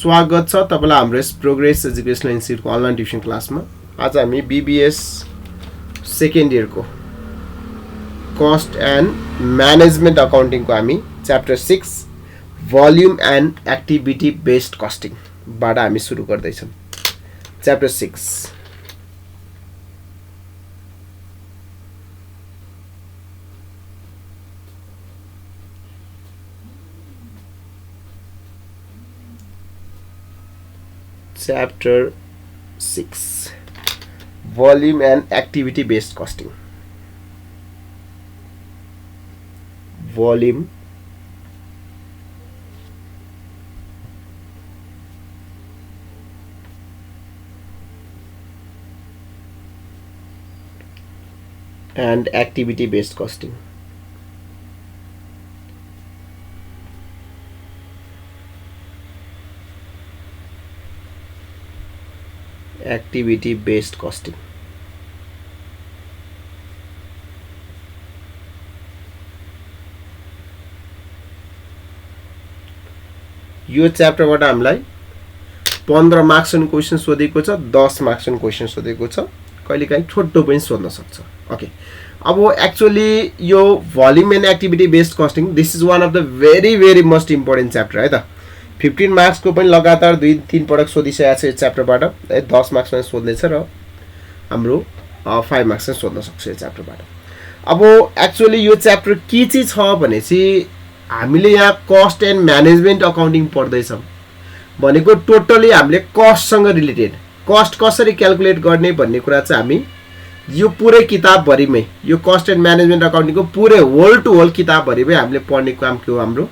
स्वागत छ तपाईलाई हाम्रो प्रोग्रेस एजुकेशनल इन्स्टिट्युटको अनलाइन ट्युसन क्लासमा। आज हामी बीबीएस सेकेन्ड इयरको कस्ट एन्ड म्यानेजमेन्ट अकाउन्टिङको हामी chapter 6 volume and activity based costing बाट हामी सुरु गर्दैछौँ। Chapter 6 Chapter 6 Volume and Activity Based Costing. Volume and Activity Based Costing. Activity based costing. यो च्याप्टरबाट हामीलाई 15 मार्क्सको क्वेशन सोधेको छ, 10 मार्क्सको क्वेशन सोधेको छ, कहिलेकाहीँ छोटो पनि सोध्न सक्छ। ओके, अब एक्चुअली यो volume and activity based costing this is one of the very most important chapter है त। 15 मार्क्सको पनि लगातार 2-3 पटक सोधिसकेको छ यो च्याप्टरबाट है। 10 मार्क्समा सोध्नेछ र हाम्रो 5 मार्क्समा सोध्न सक्छ यो च्याप्टरबाट। अब एक्चुअली यो च्याप्टर के चाहिँ छ भने चाहिँ हामीले यहाँ कस्ट एन्ड म्यानेजमेन्ट अकाउन्टिङ पढ्दैछौँ भनेको टोटली हामीले कस्टसँग रिलेटेड कस्ट कसरी क्याल्कुलेट गर्ने भन्ने कुरा चाहिँ हामी यो पुरै किताबभरिमै यो कस्ट एन्ड म्यानेजमेन्ट अकाउन्टिङको पुरै होल टु होल किताबभरिमै हामीले पढ्ने काम के हो हाम्रो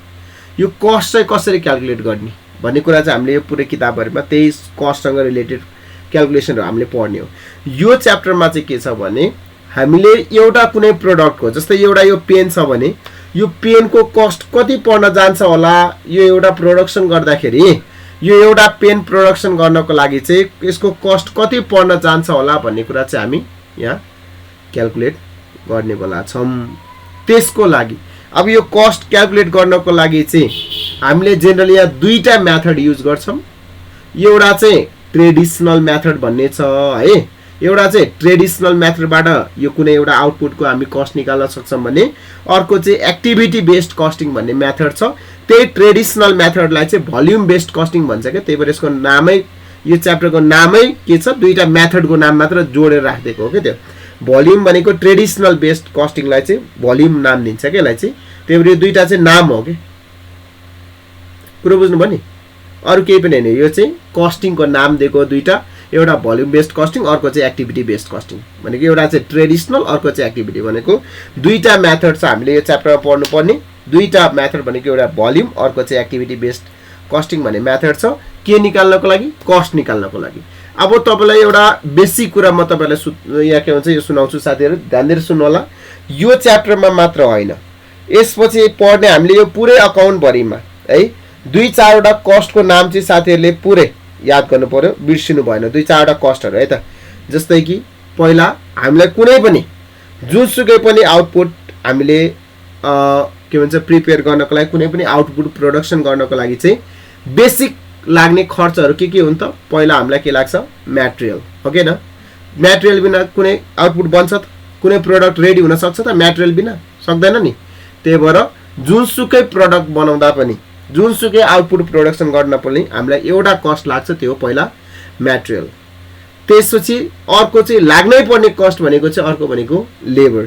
यो कस्ट चाहिँ कसरी क्याल्कुलेट गर्ने भन्ने कुरा चाहिँ हामीले यो पुरै किताबहरुमा त्यही कस्टसँग रिलेटेड क्याल्कुलेसनहरु हामीले पढ्ने हो। यो च्याप्टरमा चाहिँ के छ भने हामीले एउटा कुनै प्रोडक्टको जस्तै एउटा यो पेन छ भने यो पेनको कस्ट कति पर्न जान्छ होला, यो एउटा प्रोडक्सन गर्दाखेरि यो एउटा पेन प्रोडक्सन गर्नको लागि चाहिँ यसको कस्ट कति पर्न जान्छ होला भन्ने कुरा चाहिँ हामी यहाँ क्याल्कुलेट गर्ने बेला छौं। त्यसको लागि अब यो कस्ट क्याल्कुलेट गर्नको लागि चाहिँ हामीले जेनरली यहाँ दुईटा मेथड युज गर्छौं। एउटा चाहिँ ट्रेडिसनल मेथड भन्ने छ है, एउटा चाहिँ ट्रेडिसनल मेथडबाट यो कुनै एउटा आउटपुटको हामी कस्ट निकाल्न सक्छौं भने अर्को चाहिँ एक्टिभिटी बेस्ड कस्टिङ भन्ने मेथड छ। त्यही ट्रेडिसनल मेथडलाई चाहिँ भोल्युम बेस्ड कस्टिङ भन्छ के, त्यही भएर यसको नामै यो च्याप्टरको नामै के छ, दुईटा मेथडको नाम मात्र जोडेर राखिदिएको हो के। त्यो भोल्युम भनेको ट्रेडिसनल बेस्ड कस्टिङलाई चाहिँ भोल्युम नाम दिन्छ के यसलाई चाहिँ, त्यही भएर दुईटा चाहिँ नाम हो के। कुरो बुझ्नुभयो नि, अरु केही पनि हैन, यो चाहिँ कस्टिङको नाम दिएको दुईटा, एउटा भोल्युम बेस्ड कस्टिङ अर्को चाहिँ एक्टिभिटी बेस्ड कस्टिङ भनेको एउटा चाहिँ ट्रेडिसनल अर्को चाहिँ एक्टिभिटी भनेको दुईटा मेथड छ हामीले यो च्याप्टरमा पढ्नु पर्ने। दुईटा मेथड भनेको एउटा भोल्युम अर्को चाहिँ एक्टिभिटी बेस्ड कस्टिङ भन्ने मेथड छ के निकाल्नको लागि, कस्ट निकाल्नको लागि। अब तपाईलाई एउटा बेसिक कुरा म तपाईलाई यहाँ के भन्छ यो सुनाउँछु साथीहरु, ध्यान दिएर सुन्नु होला। यो च्याप्टरमा मात्र हैन, यसपछि पढ्ने हामीले यो पुरै अकाउन्ट भरिमा है 2-4 वटा कस्टको नाम चाहिँ साथीहरुले पुरै याद गर्नु पर्यो, बिर्सिनु भएन। 2-4 वटा कस्टहरु है त, जस्तै कि पहिला हामीलाई कुनै पनि जुनसुकै पनि आउटपुट हामीले के भन्छ प्रिपेयर गर्नको लागि कुनै पनि आउटपुट प्रोडक्सन गर्नको लागि चाहिँ बेसिक लाग्ने खर्चहरु के हुन् त, पहिला हामीलाई के लाग्छ, मटेरियल हो के न। मटेरियल बिना कुनै आउटपुट बन्छ त, कुनै प्रोडक्ट रेडी हुन सक्छ त मटेरियल बिना, सक्दैन नि। त्यही भएर जुनसुकै प्रोडक्ट बनाउँदा पनि जुनसुकै आउटपुट प्रोडक्सन गर्न पनि हामीलाई एउटा कस्ट लाग्छ, त्यो हो पहिला मटेरियल। त्यसपछि अर्को चाहिँ लाग्नै पर्ने कस्ट भनेको चाहिँ अर्को भनेको लेबर,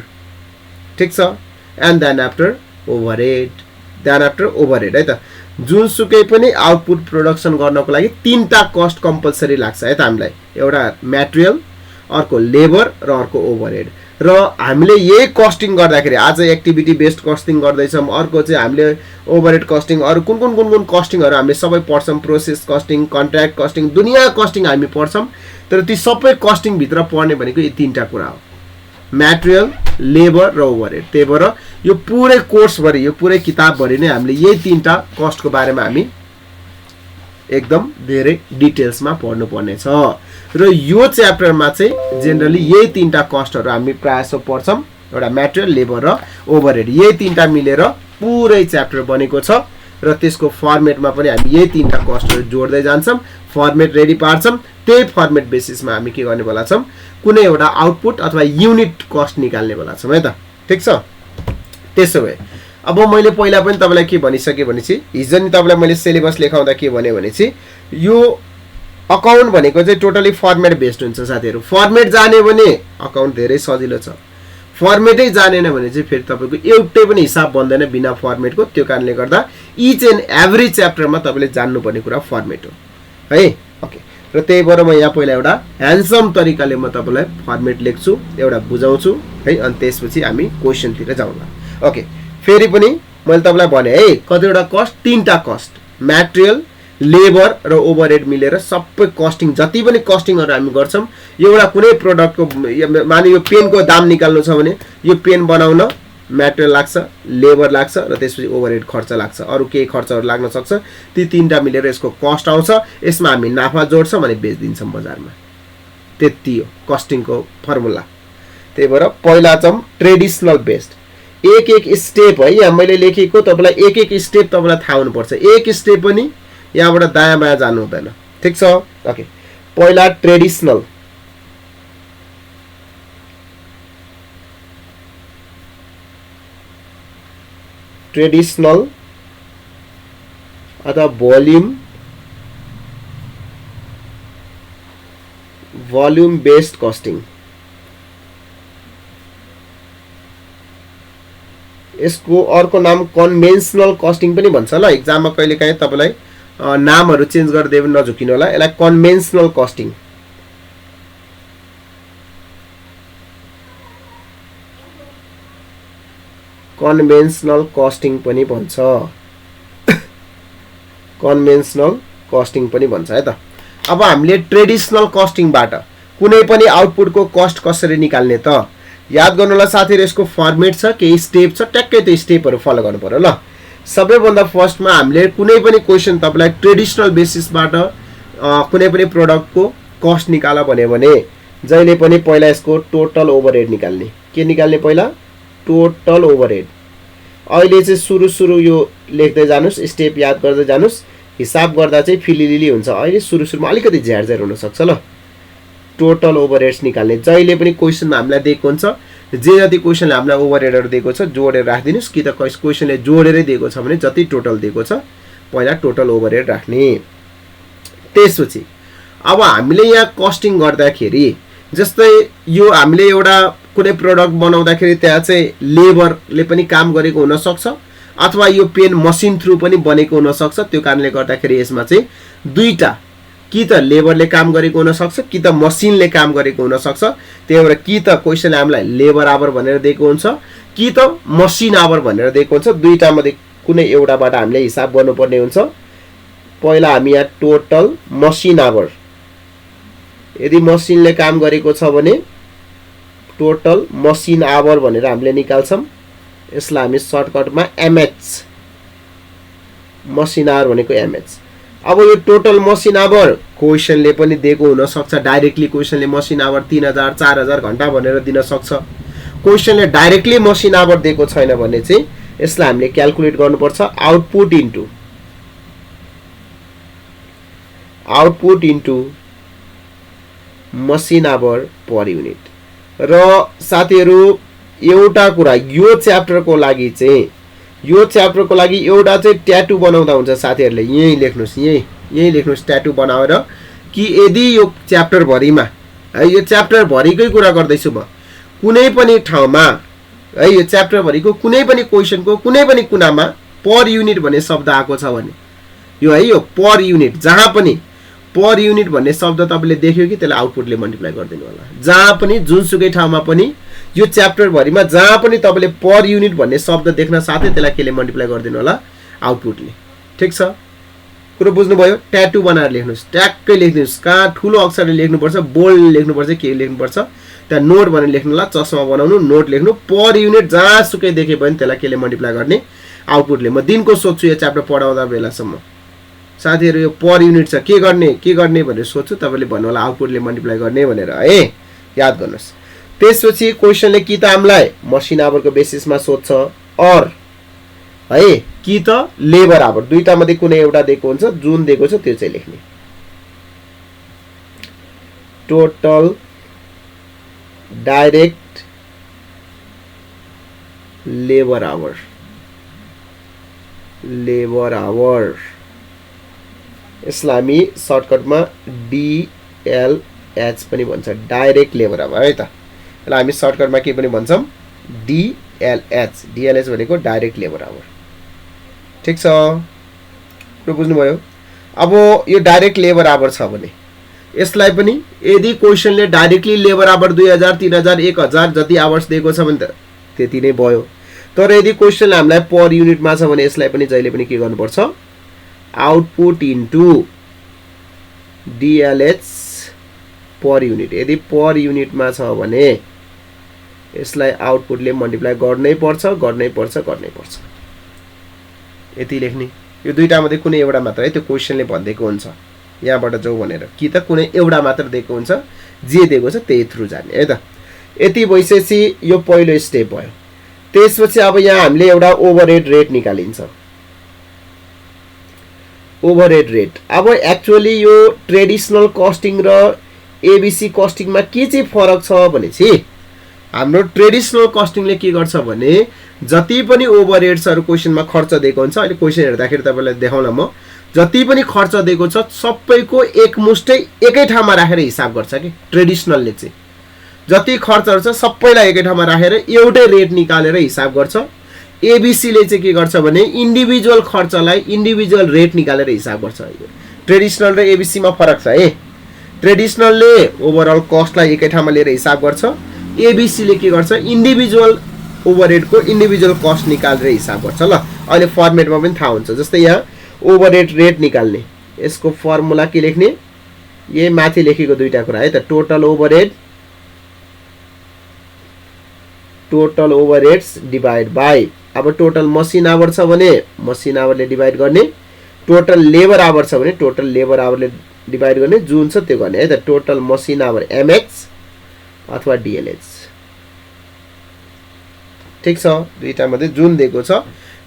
ठीक छ। एन्ड देन आफ्टर ओभरहेड है त। जुनसुकै पनि आउटपुट प्रोडक्सन गर्नको लागि तीनटा कस्ट कम्पल्सरी लाग्छ है त हामीलाई, एउटा मटेरियल अर्को लेबर र अर्को ओभरहेड। र हामीले यही कस्टिङ गर्दाखेरि आज एक्टिभिटी बेस्ड कस्टिङ गर्दैछौं, अर्को चाहिँ हामीले ओभरहेड कस्टिङ, अरु कुन कस्टिङहरु हामीले सबै पढ्छौं, प्रोसेस कस्टिङ, कन्ट्र्याक्ट कस्टिङ, दुनिया कस्टिङ हामी पढ्छौं। तर ती सबै कस्टिङ भित्र पढ्ने भनेको यी तीनटा कुरा हो, मटेरियल, लेबर र ओभरहेड। त्यही भएर यो पुरै कोर्स भरि यो पुरै किताब भरि नै हामीले यही तीनटा कस्टको बारेमा हामी एकदम धेरै डिटेल्समा पढ्नु पर्ने छ। र यो च्याप्टरमा चाहिँ जेनरली यही तीनटा कस्टहरु हामी प्रायः पढ्छौं, एउटा मटेरियल, लेबर र ओभरहेड, यही तीनटा मिलेर पुरै च्याप्टर बनेको छ। र त्यसको फर्मेटमा पनि हामी यही तीनटा कस्टहरु जोड्दै जान्छौं, फर्मेट रेडी पार्छौं। त्यही फर्मेट बेसिसमा हामी के गर्ने बेला छौं, कुनै एउटा आउटपुट अथवा युनिट कस्ट निकाल्ने बेला छौं है त। ठीक छ। त्यसो भए अब मैले पहिला पनि तपाईलाई के भनिसके भनेछि, हिजो नि तपाईलाई मैले सिलेबस लेखाउँदा के भने भनेछि, यो अकाउन्ट भनेको चाहिँ टोटली फर्मेट बेस्ड हुन्छ साथीहरु। फर्मेट जाने भने अकाउन्ट धेरै सजिलो छ, फर्मेटै जानेन भने चाहिँ फेरि तपाईको एउटै पनि हिसाब बन्दैन बिना फर्मेटको। त्यो कारणले गर्दा इच एन्ड एभ्री च्याप्टरमा तपाईले जान्नुपर्ने कुरा फर्मेट हो है। ओके, र त्यही भएर म यहाँ पहिला एउटा ह्यान्डसम तरिकाले म तपाईलाई फर्मेट लेख्छु, एउटा बुझाउँछु है, अनि त्यसपछि हामी क्वेशनतिर जाउँला। ओके, फेरि पनि मैले तपाईलाई भने है कतिवटा कस्ट, तीनटा कस्ट, मटेरियल, लेबर र ओभरहेड मिलेर सबै कस्टिङ, जति पनि कस्टिङहरु हामी गर्छौं, एउटा कुनै प्रोडक्टको माने यो पेनको दाम निकाल्नु छ भने यो पेन बनाउन मटेरियल लाग्छ, लेबर लाग्छ र त्यसपछि ओभरहेड खर्च लाग्छ, अरु केही खर्चहरु लाग्न सक्छ। ती तीनटा मिलेर यसको कस्ट आउँछ। यसमा हामी नाफा जोड्छौं अनि बेच्दिन्छौं बजारमा। त्यति हो कस्टिङको फर्मुला। त्यही भएर पहिला चाहिँ ट्रेडिसनल बेस्ड, एक एक स्टेप है यहाँ मैले लेखेको, तपाईलाई एक एक स्टेप तपाईलाई थाहा हुनुपर्छ। एक स्टेप पनि यहाँबाट दायाँ बायाँ जानु हुँदैन। ठीक छ। ओके, पहिला ट्रेडिसनल, ट्रेडिसनल अथवा भोल्युम बेस्ड कस्टिङ। यसको अर्को नाम कन्भेन्सनल कस्टिङ पनि भन्छ ल। एक्जाममा कहिलेकाहीँ तपाईलाई नामहरु चेन्ज गर्दै पनि नझुकिनु होला। यसलाई कन्भेन्सनल कस्टिङ, कन्भेन्सनल कस्टिङ पनि भन्छ, कन्भेन्सनल कस्टिङ पनि भन्छ है त। अब हामीले ट्रेडिसनल कस्टिङबाट कुनै पनि आउटपुटको कस्ट कसरी निकाल्ने त याद गर्नु होला साथीहरु। यसको फर्मेट छ, केही स्टेप छ, ट्याक्कै त्यो स्टेपहरु फलो गर्नु पर्यो ल। सबैभन्दा फर्स्टमा हामीले कुनै पनि क्वेशन तपाईलाई ट्रेडिसनल बेसिसबाट कुनै पनि प्रोडक्टको कस्ट निकाल भन्यो भने जहिले पनि पहिला यसको टोटल ओभरहेड निकाल्ने। के निकाल्ने? पहिला टोटल ओभरहेड। अहिले चाहिँ सुरु यो लेख्दै जानुस्, स्टेप याद गर्दै जानुस्, हिसाब गर्दा चाहिँ फिलिलिली हुन्छ। अहिले सुरुमा अलिकति झ्यारझ्यार हुन सक्छ ल। टोटल ओभरहेड्स निकाल्ने जहिले पनि क्वेशनमा हामीलाई दिएको हुन्छ, जे जति क्वेशनले हामीलाई ओभरहेडहरु दिएको छ जोडेर राख्दिनुस्, कि त क्वेशनले जोडेरै दिएको छ भने जति टोटल दिएको छ पहिला टोटल ओभरहेड राख्ने। त्यसपछि अब हामीले यहाँ कस्टिङ गर्दाखेरि जस्तै यो हामीले एउटा कुनै प्रोडक्ट बनाउँदाखेरि त्यहाँ चाहिँ लेबरले पनि काम गरेको हुन सक्छ अथवा यो पेन मसिन थ्रु पनि बनेको हुन सक्छ। त्यो कारणले गर्दाखेरि यसमा चाहिँ दुईटा, कि त लेबरले काम गरेको हुन सक्छ कि त मसिनले काम गरेको हुन सक्छ। त्यही भएर कि त क्वेशनले हामीलाई लेबर आवर भनेर दिएको हुन्छ कि त मसिन आवर भनेर दिएको हुन्छ। दुईटा मध्ये कुनै एउटाबाट हामीले हिसाब गर्नुपर्ने हुन्छ। पहिला हामी यहाँ टोटल मसिन आवर, यदि मसिनले काम गरेको छ भने टोटल मसिन आवर भनेर हामीले निकाल्छौं। यसलाई हामी सर्टकटमा एमएच, मसिन आवर भनेको एमएच। अब यो टोटल मसिन आवर क्वेशनले पनि दिएको हुन सक्छ, डाइरेक्टली क्वेशनले मसिन आवर 3000 4000 घण्टा भनेर दिन सक्छ। क्वेशनले डाइरेक्टली मसिन आवर दिएको छैन भने चाहिँ यसलाई हामीले क्याल्कुलेट गर्नुपर्छ। Output into machine hour per unit. र साथीहरु एउटा कुरा यो च्याप्टरको लागि चाहिँ एउटा चाहिँ ट्याटु बनाउँदा हुन्छ साथीहरुले। यही लेख्नुस्, यही लेख्नुस् ट्याटु बनाएर कि यदि यो च्याप्टर भरिमा है, यो च्याप्टर भरिकै कुरा गर्दै छु म, कुनै पनि ठाउँमा है यो च्याप्टर भरिको कुनै पनि क्वेशनको कुनै पनि कुनामा पर युनिट भन्ने शब्द आएको छ भने यो है, यो पर युनिट जहाँ पनि पर युनिट भन्ने शब्द तपाईले देख्यो कि त्यसलाई आउटपुटले मल्टिप्लाई गरिदिनु होला। जहाँ पनि जुनसुकै ठाउँमा पनि यो च्याप्टर भरिमा जहाँ पनि तपाईले पर युनिट भन्ने शब्द देख्न साथै त्यसलाई केले मल्टिप्लाई गरिदिनु होला? आउटपुटले। ठीक छ, कुरो बुझ्नुभयो? ट्याटु बनाएर लेख्नुस्, ट्याक्कै लेख्दिनुस्। कहाँ ठुलो अक्षरले लेख्नुपर्छ, बोल्ड लेख्नुपर्छ, के लेख्नुपर्छ, त्यहाँ नोट भनेर लेख्नु होला। चस्मा बनाउनु, नोट लेख्नु, पर युनिट जहाँ सुकै देखे पनि त्यसलाई केले मल्टिप्लाई गर्ने? आउटपुटले। म दिनको सोध्छु यो च्याप्टर पढाउँदा बेलासम्म साथीहरु यो पर युनिट छ, के गर्ने भनेर सोध्छु, तपाईले भन्नु होला आउटपुटले मल्टिप्लाई गर्ने भनेर है, याद गर्नुस्। त्यसपछि क्वेशनले कि त हामीलाई मसिन आवरको बेसिसमा सोध्छ, अर है कि त लेबर आवर, दुईटा मध्ये कुनै एउटा दिएको हुन्छ, जुन दिएको छ त्यो चाहिँ लेख्ने। टोटल डाइरेक्ट लेबर आवर, यसलाई हामी सर्टकटमा DLH पनि भन्छ, डाइरेक्ट लेबर आवर है त। यसलाई हामी सर्टकटमा के पनि भन्छौं, DLH भनेको डाइरेक्ट लेबर आवर। ठीक छ, बुझ्नुभयो। अब यो डाइरेक्ट लेबर आवर छ भने यसलाई पनि यदि क्वेशनले डाइरेक्टली लेबर आवर 2000 3000 1000 जति आवर्स दिएको छ भने त त्यति नै भयो। तर यदि क्वेशनले हामीलाई पर युनिटमा छ भने यसलाई पनि जहिले पनि के गर्नुपर्छ, output into DLH per unit. यदि पर युनिटमा छ भने यसलाई आउटपुटले मल्टिप्लाई गर्नै पर्छ। यति लेख्ने। यो दुईटा मध्ये कुनै एउटा मात्र है, त्यो क्वेशनले भन्देको हुन्छ यहाँबाट जाऊ भनेर, कि त कुनै एउटा मात्र दिएको हुन्छ, जे दिएको छ त्यही थ्रु जाने है त। यति भइसकेपछि यो पहिलो स्टेप भयो। त्यसपछि अब यहाँ हामीले एउटा ओभरहेड रेट निकालिन्छ। ओभरहेड रेट अब एक्चुअली यो ट्रेडिसनल कस्टिङ र एबीसी कस्टिङमा के चाहिँ फरक छ भनेपछि हाम्रो ट्रेडिसनल कस्टिङले के गर्छ भने जति पनि ओभरहेड्सहरु क्वेशनमा खर्च दिएको हुन्छ, अहिले क्वेशन हेर्दाखेरि तपाईलाई देखाउला म, जति पनि खर्च दिएको छ सबैको एकमुष्टै एकै ठाउँमा राखेर हिसाब गर्छ कि ट्रेडिसनलले चाहिँ। जति खर्चहरु छ सबैलाई एकै ठाउँमा राखेर एउटै रेट निकालेर हिसाब गर्छ। एबीसी ले चाहिँ के गर्छ भने इन्डिभिजुअल खर्चलाई इन्डिभिजुअल रेट निकालेर हिसाब गर्छ। ट्रेडिसनल र एबीसी मा फरक छ है। ट्रेडिसनलले ओभरअल कस्टलाई एकै ठाउँमा लिएर हिसाब गर्छ, एबीसी ले के गर्छ इन्डिभिजुअल ओभरहेड को इन्डिभिजुअल कस्ट निकालेर हिसाब गर्छ। ल अहिले फर्मेटमा पनि थाहा हुन्छ। जस्तै यहाँ ओभरहेड रेट निकाल्ने, यसको फर्मुला के लेख्ने, यही माथि लेखेको दुईटा कुरा है त, टोटल ओभरहेड्स डिवाइड बाइ, अब टोटल मसिन आवर छ भने मसिन आवरले डिवाइड गर्ने, टोटल लेबर आवर छ भने टोटल लेबर आवरले डिवाइड गर्ने, जुन छ त्यो गर्ने है त। टोटल मसिन आवर एमएक्स अथवा डीएलएच। ठीक छ, दुईटा मध्ये जुन दिएको छ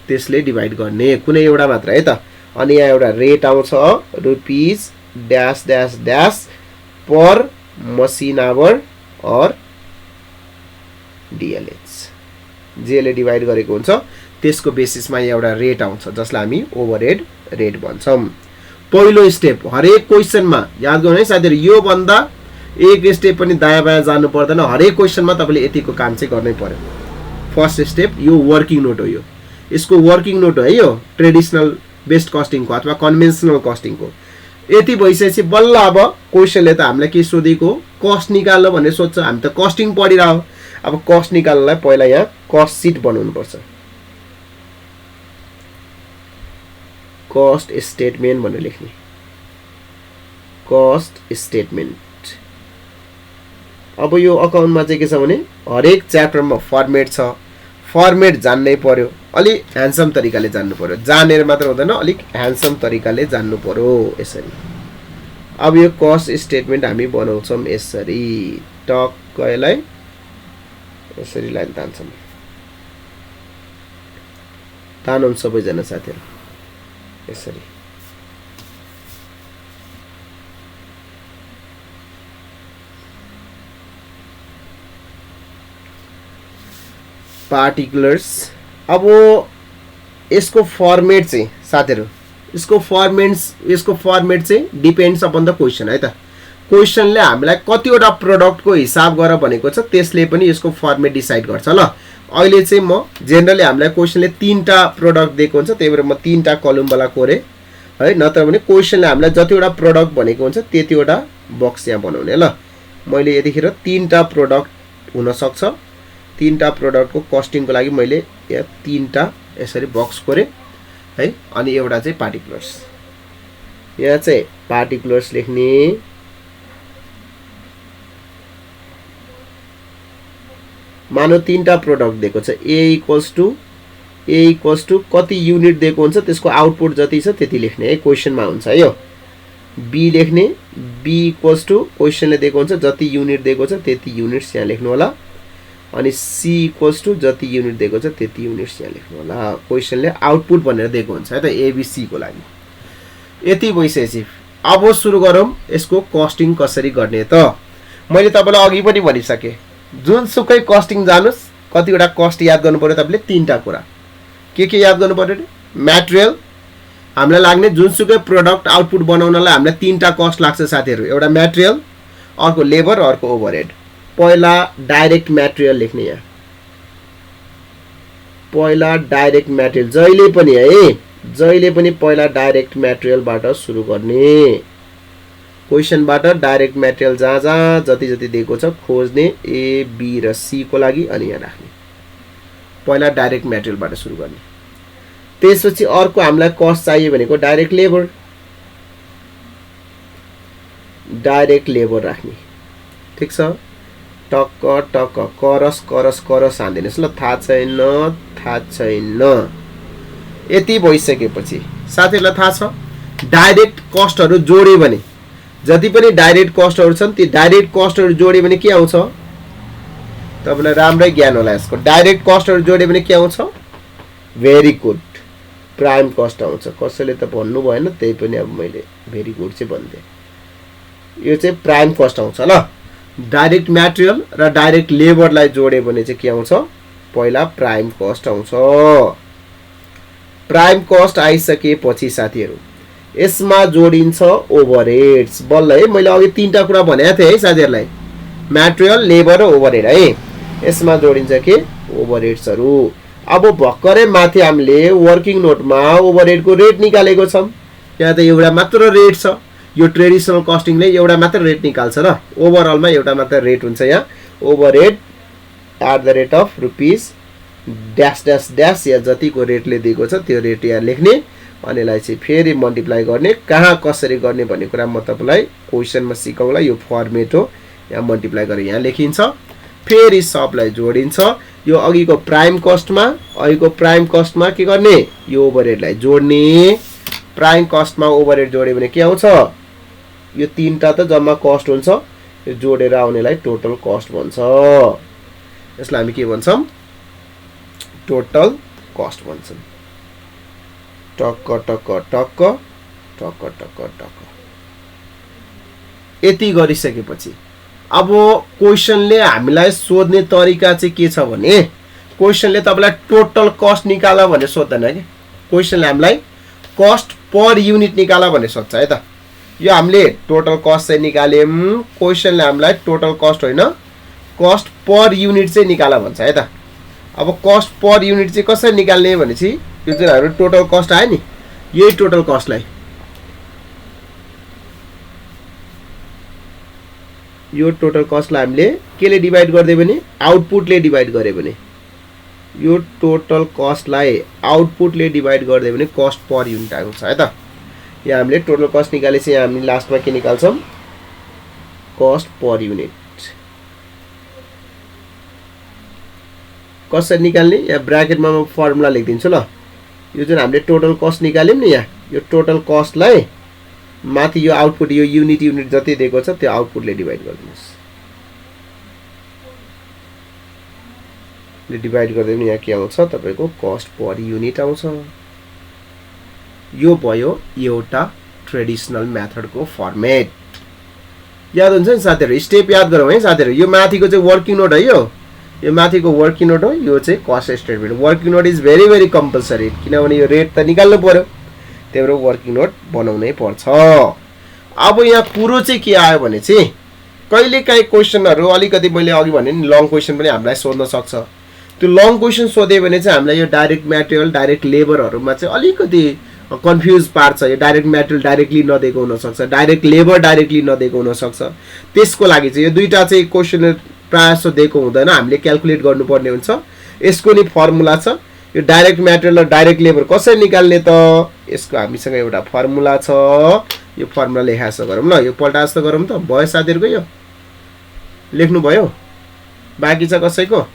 त्यसले डिवाइड गर्ने, कुनै एउटा मात्र है त। अनि यहाँ एउटा रेट आउँछ rupees dash dash dash per machine hour और डीएलएच, जेले डिवाइड गरेको हुन्छ त्यसको बेसिसमा एउटा रेट आउँछ जसलाई हामी ओभरहेड रेट भन्छौं। पहिलो स्टेप हरेक क्वेशनमा याद गर्नु है साथीहरु, यो भन्दा एक स्टेप पनि दायाँ बायाँ जानु पर्दैन। हरेक क्वेशनमा तपाईले यतिको काम चाहिँ गर्नै पर्यो। फर्स्ट स्टेप यो वर्किङ नोट हो, यो यसको वर्किङ नोट हो है, यो ट्रेडिसनल बेस्ड कस्टिङ को अथवा कन्भेन्सनल कस्टिङ को। यति भइसकेपछि बल्ल अब क्वेशनले त हामीलाई के सोधेको, कस्ट निकाल्न भनेर सोध्छ। हामी त कस्टिङ पढिरहौ, अब कस्ट निकाल्नलाई पहिला यहाँ कस्ट सिट बनाउनु पर्छ, कस्ट स्टेटमेन्ट भनेर लेख्ने, कस्ट स्टेटमेन्ट। अब यो अकाउन्टमा चाहिँ के छ भने हरेक च्याप्टरमा फर्मेट छ, फर्मेट जान्नै पर्यो, अलि ह्यान्डसम तरिकाले जान्नु पर्यो, जानेर मात्र हुँदैन अलिक ह्यान्डसम तरिकाले जान्नु पर्यो यसरी। अब यो कस्ट स्टेटमेन्ट हामी बनाउँछौं यसरी, टक्क यसलाई यसरी लाइन तान्छौं, तानौं सबैजना साथीहरु यसरी। पार्टिकुलर्स, अब यसको फर्मेट चाहिँ साथीहरु, यसको फर्मेट चाहिँ डिपेन्ड्स अपन द क्वेशन है त। क्वेशनले हामीलाई कतिवटा प्रोडक्टको हिसाब गर भनेको छ त्यसले पनि यसको फर्मेट डिसाइड गर्छ। ल अहिले चाहिँ म जेनरली हामीलाई क्वेशनले 3टा प्रोडक्ट दिएको हुन्छ, त्यही भएर म 3टा कलम वाला कोरे है, नत्र भने क्वेशनले हामीलाई जतिवटा प्रोडक्ट भनेको हुन्छ त्यतिवटा बक्स यहाँ बनाउने। ल मैले यतिखेर 3टा प्रोडक्ट हुन सक्छ, 3टा प्रोडक्टको कस्टिङको लागि मैले यहाँ 3टा यसरी बक्स कोरे है। अनि एउटा चाहिँ पार्टिकुलर्स, यहाँ चाहिँ पार्टिकुलर्स लेख्ने, मानो 3टा प्रोडक्ट दिएको छ, ए इक्वल्स टु कति युनिट दिएको हुन्छ त्यसको आउटपुट जति छ त्यति लेख्ने है, क्वेशनमा हुन्छ है यो। बी लेख्ने, बी इक्वल्स टु क्वेशनले दिएको हुन्छ जति युनिट दिएको छ त्यति युनिट्स यहाँ लेख्नु होला। अनि सी इक्वल्स टु जति युनिट दिएको छ त्यति युनिट्स यहाँ लेख्नु होला क्वेसनले आउटपुट भनेर दिएको हुन्छ है त एबीसी को लागि यति भइसकेपछि अब सुरु गरौँ यसको कस्टिङ कसरी गर्ने त मैले तपाईलाई अघि पनि भनिसके जुनसुकै कस्टिङ जानुस् कतिवटा कस्ट याद गर्नु पर्यो तपाईले तीनटा कुरा के याद गर्नु पर्यो मटेरियल हामीलाई लाग्ने जुनसुकै प्रोडक्ट आउटपुट बनाउनलाई हामीलाई तीनटा कस्ट लाग्छ साथीहरु एउटा मटेरियल अर्को लेबर अर्को ओभरहेड पहिला डाइरेक्ट मटेरियल लेख्ने यहाँ पहिला डाइरेक्ट मटेरियल जहिले पनि पहिला डाइरेक्ट मटेरियल बाट सुरु गर्ने क्वेशन बाट डाइरेक्ट मटेरियल जहाँ जति जति दिएको छ खोज्ने ए बी र सी को लागि अनि यहाँ राख्ने पहिला डाइरेक्ट मटेरियल बाट सुरु गर्ने त्यसपछि अर्को हामीलाई कस्ट चाहियो भनेको डाइरेक्ट लेबर राख्ने ठीक छ टक टक करस करस करस हान्दिनुस् ल थाहा छैन यति भइसकेपछि साथीहरुलाई थाहा छ डाइरेक्ट कस्टहरु जोड्यो भने जति पनि डाइरेक्ट कस्टहरु छन् ती डाइरेक्ट कस्टहरु जोड्यो भने के आउँछ तपाईलाई राम्रै ज्ञान होला यसको डाइरेक्ट कस्टहरु जोड्यो भने के आउँछ भेरी गुड प्राइम कस्ट आउँछ कसैले त भन्नु भएन त्यही पनि अब मैले भेरी गुड चाहिँ भन्थे यो चाहिँ प्राइम कस्ट आउँछ ल डाइरेक्ट मटेरियल र डाइरेक्ट लेबरलाई जोड्यो भने चाहिँ के आउँछ पहिला प्राइम कस्ट आउँछ प्राइम कस्ट आइसकेपछि साथीहरु यसमा जोडिन्छ ओभरहेड्स बल्ल है मैले अघि तीनटा कुरा भनेको थिए है साथीहरुलाई मटेरियल लेबर र ओभरहेड है यसमा जोडिन्छ के ओभरहेड्सहरु अब भक्करै माथि हामीले वर्किङ नोटमा ओभरहेडको रेट निकालेको छौं यहाँ त एउटा मात्र रेट छ यो ट्रेडिसनल कस्टिङले एउटा मात्र रेट निकाल्छ र ओभरअलमा एउटा मात्र रेट हुन्छ यहाँ overhead at the rate of rupees dash dash dash या जतिको रेटले दिएको छ त्यो रेट यहाँ लेख्ने अनि यसलाई चाहिँ फेरि मल्टिप्लाई गर्ने कहाँ कसरी गर्ने भन्ने कुरा म तपाईलाई क्वेशनमा सिकाउँला यो फर्मेट हो यहाँ मल्टिप्लाई गरेर यहाँ लेखिन्छ फेरि सबलाई जोडिन्छ यो अघिको प्राइम कस्टमा के गर्ने यो ओभरहेडलाई जोड्ने प्राइम कस्टमा ओभरहेड जोड्यो भने के आउँछ यो तीनटा त जम्मा कस्ट हुन्छ यो जोडेर आउनेलाई टोटल कस्ट भन्छ यसलाई हामी के भन्छौं टोटल कस्ट भन्छौं टक टक टक टक टक टक यति गरिसकेपछि अब क्वेशनले हामीलाई सोध्ने तरिका चाहिँ के छ भने क्वेशनले तपाईलाई टोटल कस्ट निकाल भने सोध्दैन के क्वेशनले हामीलाई कस्ट पर युनिट निकाल भने सोध्छ है त यो हामीले टोटल कस्ट चाहिँ निकाल्यौं क्वेशनले हामीलाई टोटल कस्ट होइन कस्ट पर युनिट चाहिँ निकाल भन्छ है त अब कस्ट पर युनिट चाहिँ कसरी निकाल्ने भनेपछि यो चाहिँ हाम्रो टोटल कस्ट आयो नि यही टोटल कस्टलाई यो टोटल कस्टलाई हामीले केले डिवाइड गर्दै भने आउटपुटले डिवाइड गरे भने यो टोटल कस्टलाई आउटपुटले डिवाइड गर्दै भने कस्ट पर युनिट आउँछ है त यहाँ हामीले टोटल कस्ट निकालेपछि यहाँ हामी लास्टमा के निकाल्छौं कस्ट पर युनिट कसरी निकाल्ने यहाँ ब्र्याकेटमा म फर्मुला लेखिदिन्छु ल यो जुन हामीले टोटल कस्ट निकाल्यौं नि यहाँ यो टोटल कस्टलाई माथि यो आउटपुट यो युनिट जति दिएको छ त्यो आउटपुटले डिवाइड गर्दिनुस् ले डिवाइड गर्दै पनि यहाँ के आउँछ तपाईको कस्ट पर युनिट आउँछ यो भयो एउटा ट्रेडिसनल मेथडको फर्मेट याद हुन्छ नि साथीहरु स्टेप याद गरौँ है साथीहरु यो माथिको चाहिँ वर्किङ नोट है यो माथिको वर्किङ नोट हो यो चाहिँ cost statement working note is very very compulsory किनभने यो रेट त निकाल्नु पर्यो त्यही भएर वर्किङ नोट बनाउनै पर्छ अब यहाँ कुरो चाहिँ के आयो भने चाहिँ कहिलेकाहीँ क्वेशनहरु अलिकति मैले अघि भने नि लङ क्वेशन पनि हामीलाई सोध्न सक्छ त्यो लङ क्वेशन सोधे भने चाहिँ हामीलाई यो डाइरेक्ट मटेरियल डाइरेक्ट लेबरहरुमा चाहिँ अलिकति कन्फ्युज पार्छ यो डाइरेक्ट मटेरियल डाइरेक्टली नदिएको हुन सक्छ डाइरेक्ट लेबर डाइरेक्टली नदिएको हुन सक्छ त्यसको लागि चाहिँ यो दुईटा चाहिँ क्वेशन प्राय जस्तो दिएको हुँदैन हामीले क्याल्कुलेट गर्नुपर्ने हुन्छ यसको नि फर्मुला छ यो डाइरेक्ट मटेरियल र डाइरेक्ट लेबर कसरी निकाल्ने त यसको हामीसँग एउटा फर्मुला छ यो फर्मुला लेखा छ गरौँ ल यो पल्टा जस्तो गरौँ त भयो साथीहरुको यो लेख्नु भयो बाँकी छ कसैको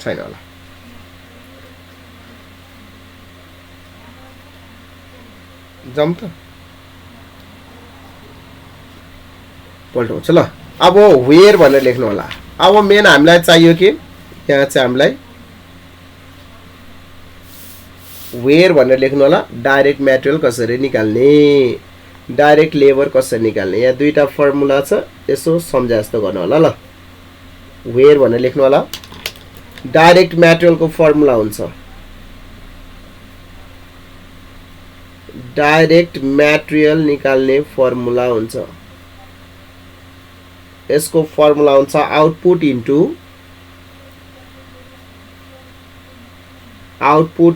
छैन होला जम त पल्टाउँछ ल अब वेयर भनेर लेख्नु होला अब मेन हामीलाई चाहियो कि यहाँ चाहिँ हामीलाई वेयर भनेर लेख्नु होला डाइरेक्ट मटेरियल कसरी निकाल्ने डाइरेक्ट लेबर कसरी निकाल्ने यहाँ दुईटा फर्मुला छ यसो सम्झा जस्तो गर्नु होला ल वेयर भनेर लेख्नु होला डाइरेक्ट मटेरियल को फर्मुला हुन्छ डाइरेक्ट मटेरियल निकाल्ने फर्मुला हुन्छ यसको फर्मुला हुन्छ output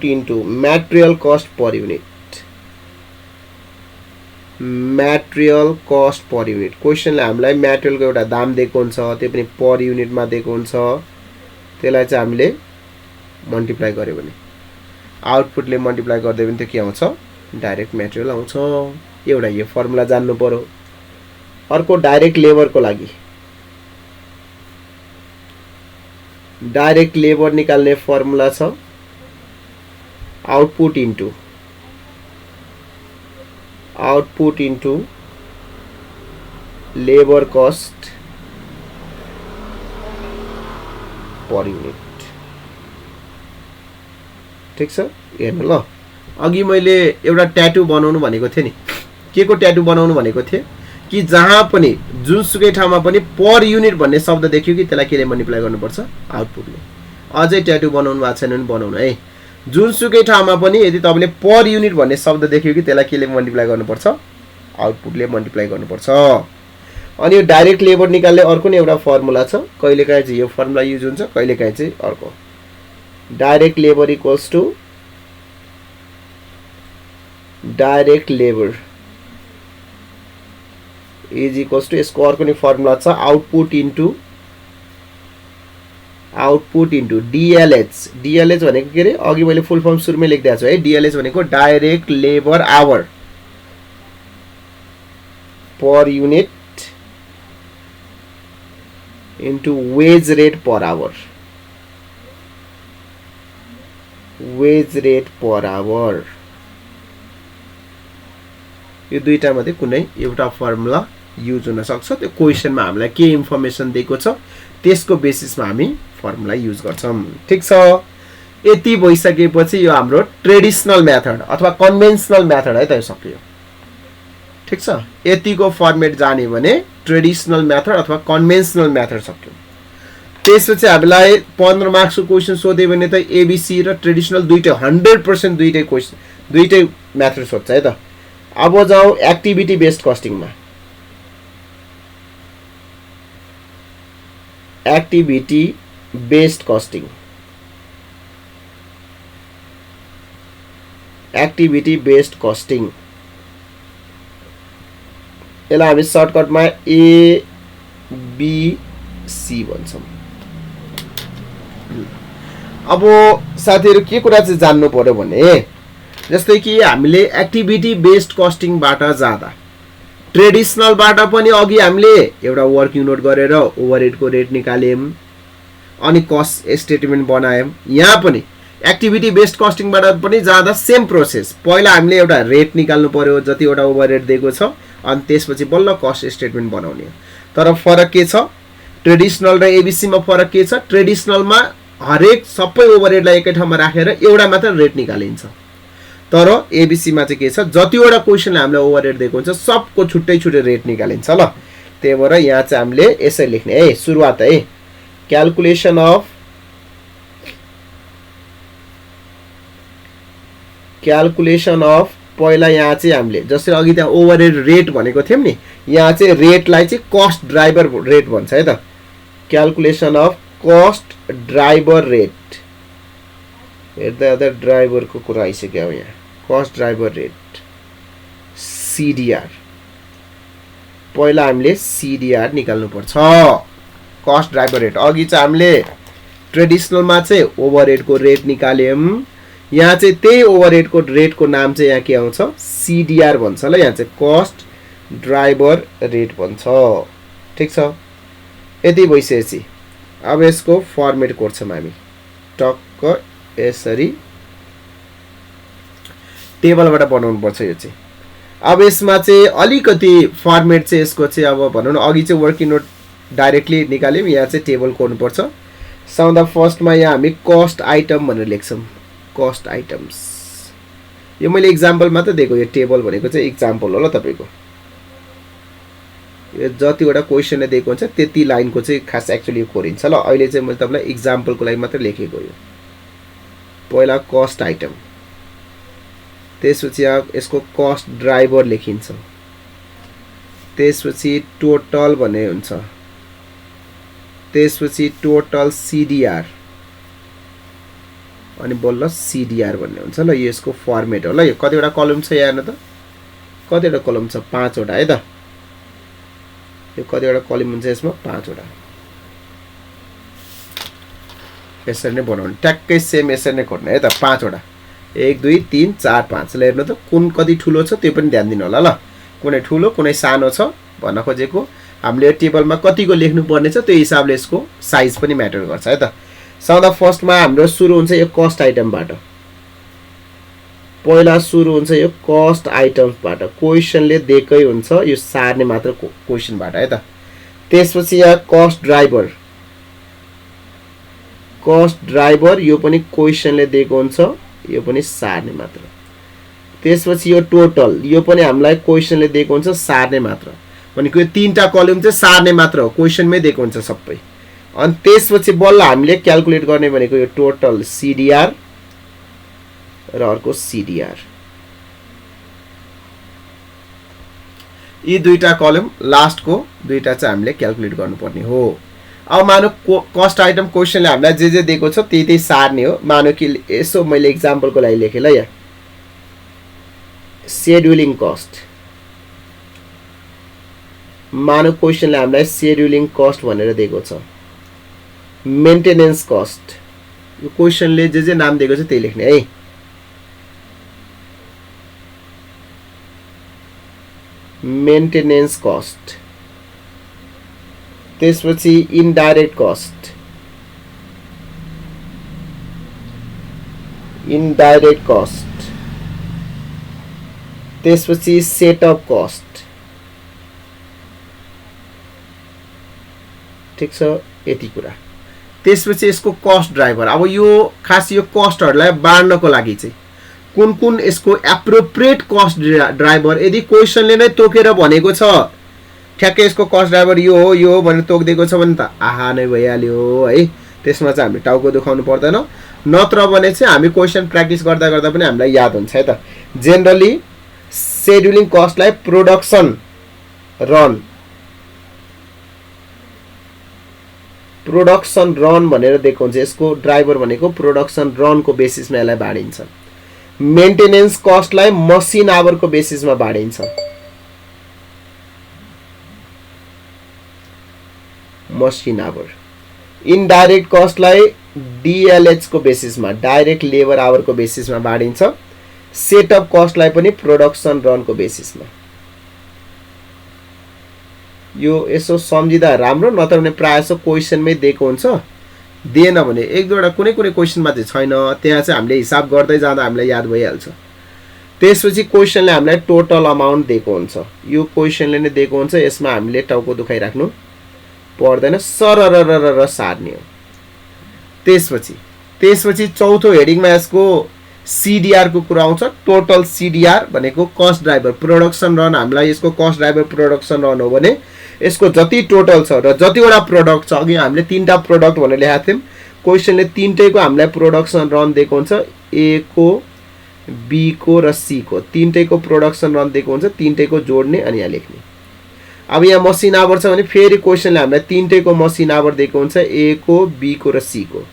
into material cost per unit material cost per unit क्वेशनले हामीलाई मटेरियल को एउटा दाम दिएको हुन्छ त्यो पनि पर युनिटमा दिएको हुन्छ त्यसलाई चाहिँ हामीले मल्टिप्लाई गर्यो भने आउटपुटले मल्टिप्लाई गर्दै भने त्यो के आउँछ डाइरेक्ट मटेरियल आउँछ एउटा यो फर्मुला जान्नु पर्यो अर्को डाइरेक्ट लेबर को लागि डाइरेक्ट लेबर निकाल्ने फर्मुला छ output into labour cost per unit ठीक छ हेर्नु ल अघि मैले एउटा ट्याटु बनाउनु भनेको थिएँ नि के को ट्याटु बनाउनु भनेको थिएँ कि जहाँ पनि जुनसुकै ठाउँमा पनि पर युनिट भन्ने शब्द देखियो कि त्यसलाई केले मल्टिप्लाई गर्नुपर्छ आउटपुटले अझै ट्याटु बनाउनु भएको छैन भने बनाउनु है जुनसुकै ठाउँमा पनि यदि तपाईले पर युनिट भन्ने शब्द देखियो कि त्यसलाई केले मल्टिप्लाई गर्नुपर्छ आउटपुटले मल्टिप्लाई गर्नुपर्छ अनि यो डाइरेक्ट लेबर निकाल्ने अर्को नै एउटा फर्मुला छ कहिलेकाहीँ चाहिँ यो फर्मुला युज हुन्छ कहिलेकाहीँ चाहिँ अर्को direct labour equals to direct labour is equals to यसको अर्को नै फर्मुला छ आउटपुट इन्टु डीएलएच भनेको के रे अघि मैले फुल फर्म सुरुमै लेखिदिएको छु है डीएलएच भनेको direct labour hour per unit into wage rate per hour यो दुईटा मध्ये कुनै एउटा फर्मुला युज हुन सक्छ त्यो क्वेशनमा हामीलाई के इन्फर्मेसन दिएको छ त्यसको बेसिसमा हामी फर्मुला युज गर्छौं ठीक छ यति भइसकेपछि यो हाम्रो ट्रेडिसनल मेथड अथवा कन्भेन्सनल मेथड है त यो सक्यो ठीक छ यतिको फर्मेट जाने भने ट्रेडिसनल मेथड अथवा कन्भेन्सनल मेथड सक्यो त्यसपछि हामीलाई 15 मार्क्सको क्वेशन सोध्यो भने त एबीसी र ट्रेडिसनल दुईटै 100% दुईटै क्वेशन दुईटै मेथड सोध्छ है त अब जाऊ एक्टिभिटी बेस्ड कस्टिङमा एक्टिभिटी बेस्ड कस्टिङ यसलाई हामी सर्टकटमा एबीसी भन्छौं अब साथीहरु के कुरा चाहिँ जान्नु पर्यो भने जस्तै कि हामीले एक्टिभिटी बेस्ड कस्टिङ बाट जाँदा ट्रेडिसनल बाट पनि अघि हामीले एउटा वर्क युनिट गरेर ओभरहेड को रेट निकाल्यौं अनि कस्ट स्टेटमेन्ट बनायौं यहाँ पनि एक्टिभिटी बेस्ड कस्टिङ बाट पनि जाँदा सेम प्रोसेस पहिला हामीले एउटा रेट निकाल्नु पर्यो जति वटा ओभरहेड दिएको छ अनि त्यसपछि बल्ल कस्ट स्टेटमेन्ट बनाउने तर फरक के छ ट्रेडिसनल र एबीसी मा फरक के छ ट्रेडिसनल मा हरेक सबै ओभरहेडलाई एकै ठाउँमा राखेर एउटा मात्र रेट निकालिन्छ तर एबीसी मा चाहिँ के छ जतिवटा क्वेशनले हामीलाई ओभरहेड दिएको हुन्छ सबको छुट्टै छुट्टै रेट निकालिन्छ ल त्यही भएर यहाँ चाहिँ हामीले यसै लेख्ने है सुरुवात है क्याल्कुलेसन अफ पहिला यहाँ चाहिँ हामीले जस्तै अघि त्यहाँ ओभरहेड रेट भनेको थियौं नि यहाँ चाहिँ रेटलाई चाहिँ कस्ट ड्राइभर रेट भन्छ है त calculation of cost driver rate हेर्दा ड्राइभर को कुरा आइसक्यो यहाँ कस्ट ड्राइभर रेट सीडीआर पहिला हामीले सीडीआर निकाल्नु पर्छ कस्ट ड्राइभर रेट अघि चाहिँ हामीले ट्रेडिसनल मा चाहिँ ओभरहेड को रेट निकाल्यौं यहाँ चाहिँ त्यही ओभरहेड को रेट को नाम चाहिँ यहाँ के आउँछ सीडीआर भन्छ ल यहाँ चाहिँ कस्ट ड्राइभर रेट भन्छ ठीक छ यति भइसकेपछि अब यसको फर्मेट कोर्छौं हामी टक्क यसरी टेबलबाट बनाउनु पर्छ यो चाहिँ अब यसमा चाहिँ अलिकति फर्मेट चाहिँ यसको चाहिँ अब भनौं न अघि चाहिँ वर्किङ नोट डाइरेक्टली निकाल्यौँ यहाँ चाहिँ टेबल खोल्नुपर्छ सबभन्दा फर्स्टमा यहाँ हामी कस्ट आइटम भनेर लेख्छौँ कस्ट आइटम्स यो मैले इक्जाम्पल मात्र दिएको यो टेबल भनेको चाहिँ इक्जाम्पल होला तपाईँको यो जतिवटा क्वेसनले दिएको हुन्छ त्यति लाइनको चाहिँ खास एक्चुअली यो कोरिन्छ ल अहिले चाहिँ मैले तपाईँलाई इक्जाम्पलको लागि मात्र लेखेको यो पहिला कस्ट आइटम त्यसपछि यसको कस्ट ड्राइभर लेखिन्छ त्यसपछि टोटल भन्ने हुन्छ त्यसपछि टोटल सीडीआर अनि बल्ल सीडीआर भन्ने हुन्छ ल यसको फर्मेट हो ल यो कतिवटा कलम छ यहाँ हेर्नु त कतिवटा कलम छ 5 वटा है त यो कतिवटा कलम हुन्छ यसमा 5 वटा यसरी नै बनाउनु ट्याक्कै सेम यसरी नै खोज्नु है त 5 वटा 1 2 3 4 5 ल हेर्नु त कुन कति ठुलो छ त्यो पनि ध्यान दिनु होला ल कुनै ठुलो कुनै सानो छ भन्न खोजेको हामीले यो टेबलमा कतिको लेख्नु पर्ने छ त्यो हिसाबले यसको साइज पनि म्याटर गर्छ है त सबभन्दा फर्स्टमा हाम्रो सुरु हुन्छ यो कस्ट आइटमबाट पहिला सुरु हुन्छ यो कस्ट आइटम्सबाट क्वेसनले दिएकै हुन्छ यो सार्ने मात्र क्वेसनबाट है त त्यसपछि यहाँ कस्ट ड्राइभर यो पनि क्वेसनले दिएको हुन्छ यो पनि सार्ने मात्र त्यसपछि यो टोटल यो पनि हामीलाई क्वेसनले दिएको हुन्छ सार्ने मात्र भनेको यो तीनटा कलम चाहिँ सार्ने मात्र हो क्वेसनमै दिएको हुन्छ सबै अनि त्यसपछि बल्ल हामीले क्याल्कुलेट गर्ने भनेको यो टोटल सीडीआर र अर्को सीडीआर यी दुईटा कलम लास्टको दुईटा चाहिँ हामीले क्याल्कुलेट गर्नुपर्ने हो अब मानौ कस्ट आइटम क्वेसनले हामीलाई जे दिएको छ त्यही सार्ने हो मानौ कि यसो मैले इक्जाम्पलको लागि लेखेँ ल यहाँ शेड्युलिङ कस्ट मानव क्वेसनले हामीलाई शेड्युलिङ कस्ट भनेर दिएको छ मेन्टेनेन्स कस्ट यो क्वेसनले जे नाम दिएको छ त्यही लेख्ने है मेन्टेनेन्स कस्ट त्यसपछि इनडाइरेक्ट कस्ट त्यसपछि सेटअप कस्ट ठीक छ यति कुरा त्यसपछि यसको कस्ट ड्राइभर अब यो खास यो कस्टहरुलाई बाड्नको लागि चाहिँ कुन कुन यसको एप्रोप्रिएट कस्ट ड्राइभर यदि क्वेसनले नै तोकेर भनेको छ ठ्याक्कै यसको कस्ट ड्राइभर यो हो भनेर तोकिदिएको छ भने त आहा नै भइहाल्यो है त्यसमा चाहिँ हामीले टाउको दुखाउनु पर्दैन नत्र भने चाहिँ हामी क्वेसन प्र्याक्टिस गर्दा गर्दा पनि हामीलाई याद हुन्छ है त जेनरली शेड्युलिङ कस्टलाई प्रोडक्सन रन भनेर दिएको हुन्छ यसको ड्राइभर भनेको प्रोडक्सन रनको बेसिसमा यसलाई बाडिन्छ मेन्टेनेन्स कस्टलाई मसिन आवरको बेसिसमा बाडिन्छ मसिन आवर इनडाइरेक्ट कस्टलाई डीएलएच को बेसिसमा डाइरेक्ट लेबर आवरको बेसिसमा बाडिन्छ सेटअप कस्टलाई पनि प्रोडक्सन रनको बेसिसमा यो यसो सम्झिदा राम्रो नत्र भने प्रायः सो क्वेसनमै दिएको हुन्छ दिएन भने एक दुईवटा कुनै क्वेसनमा चाहिँ छैन त्यहाँ चाहिँ हामीले हिसाब गर्दै जाँदा हामीलाई याद भइहाल्छ त्यसपछि क्वेसनले हामीलाई टोटल अमाउन्ट दिएको हुन्छ यो क्वेसनले नै दिएको हुन्छ यसमा हामीले टाउको दुखाइराख्नु पर्दैन सररररर सार्ने हो त्यसपछि चौथो हेडिङमा यसको सीडीआर को कुरा आउँछ टोटल सीडीआर भनेको कस्ट ड्राइभर प्रोडक्सन रन हामीलाई यसको कस्ट ड्राइभर प्रोडक्सन रन हो भने यसको जति टोटल छ र जतिवटा प्रोडक्ट छ अघि हामीले तीनटा प्रोडक्ट भनेर लेखेका थियौं क्वेसनले तीनटैको हामीलाई प्रोडक्सन रन दिएको हुन्छ ए को बी को र सी को तीनटैको प्रोडक्सन रन दिएको हुन्छ तीनटैको जोड्ने अनि यहाँ लेख्ने अब यहाँ मसिन आवर छ भने फेरि क्वेसनले हामीलाई तीनटैको मसिन आवर दिएको हुन्छ ए को बी को र सी को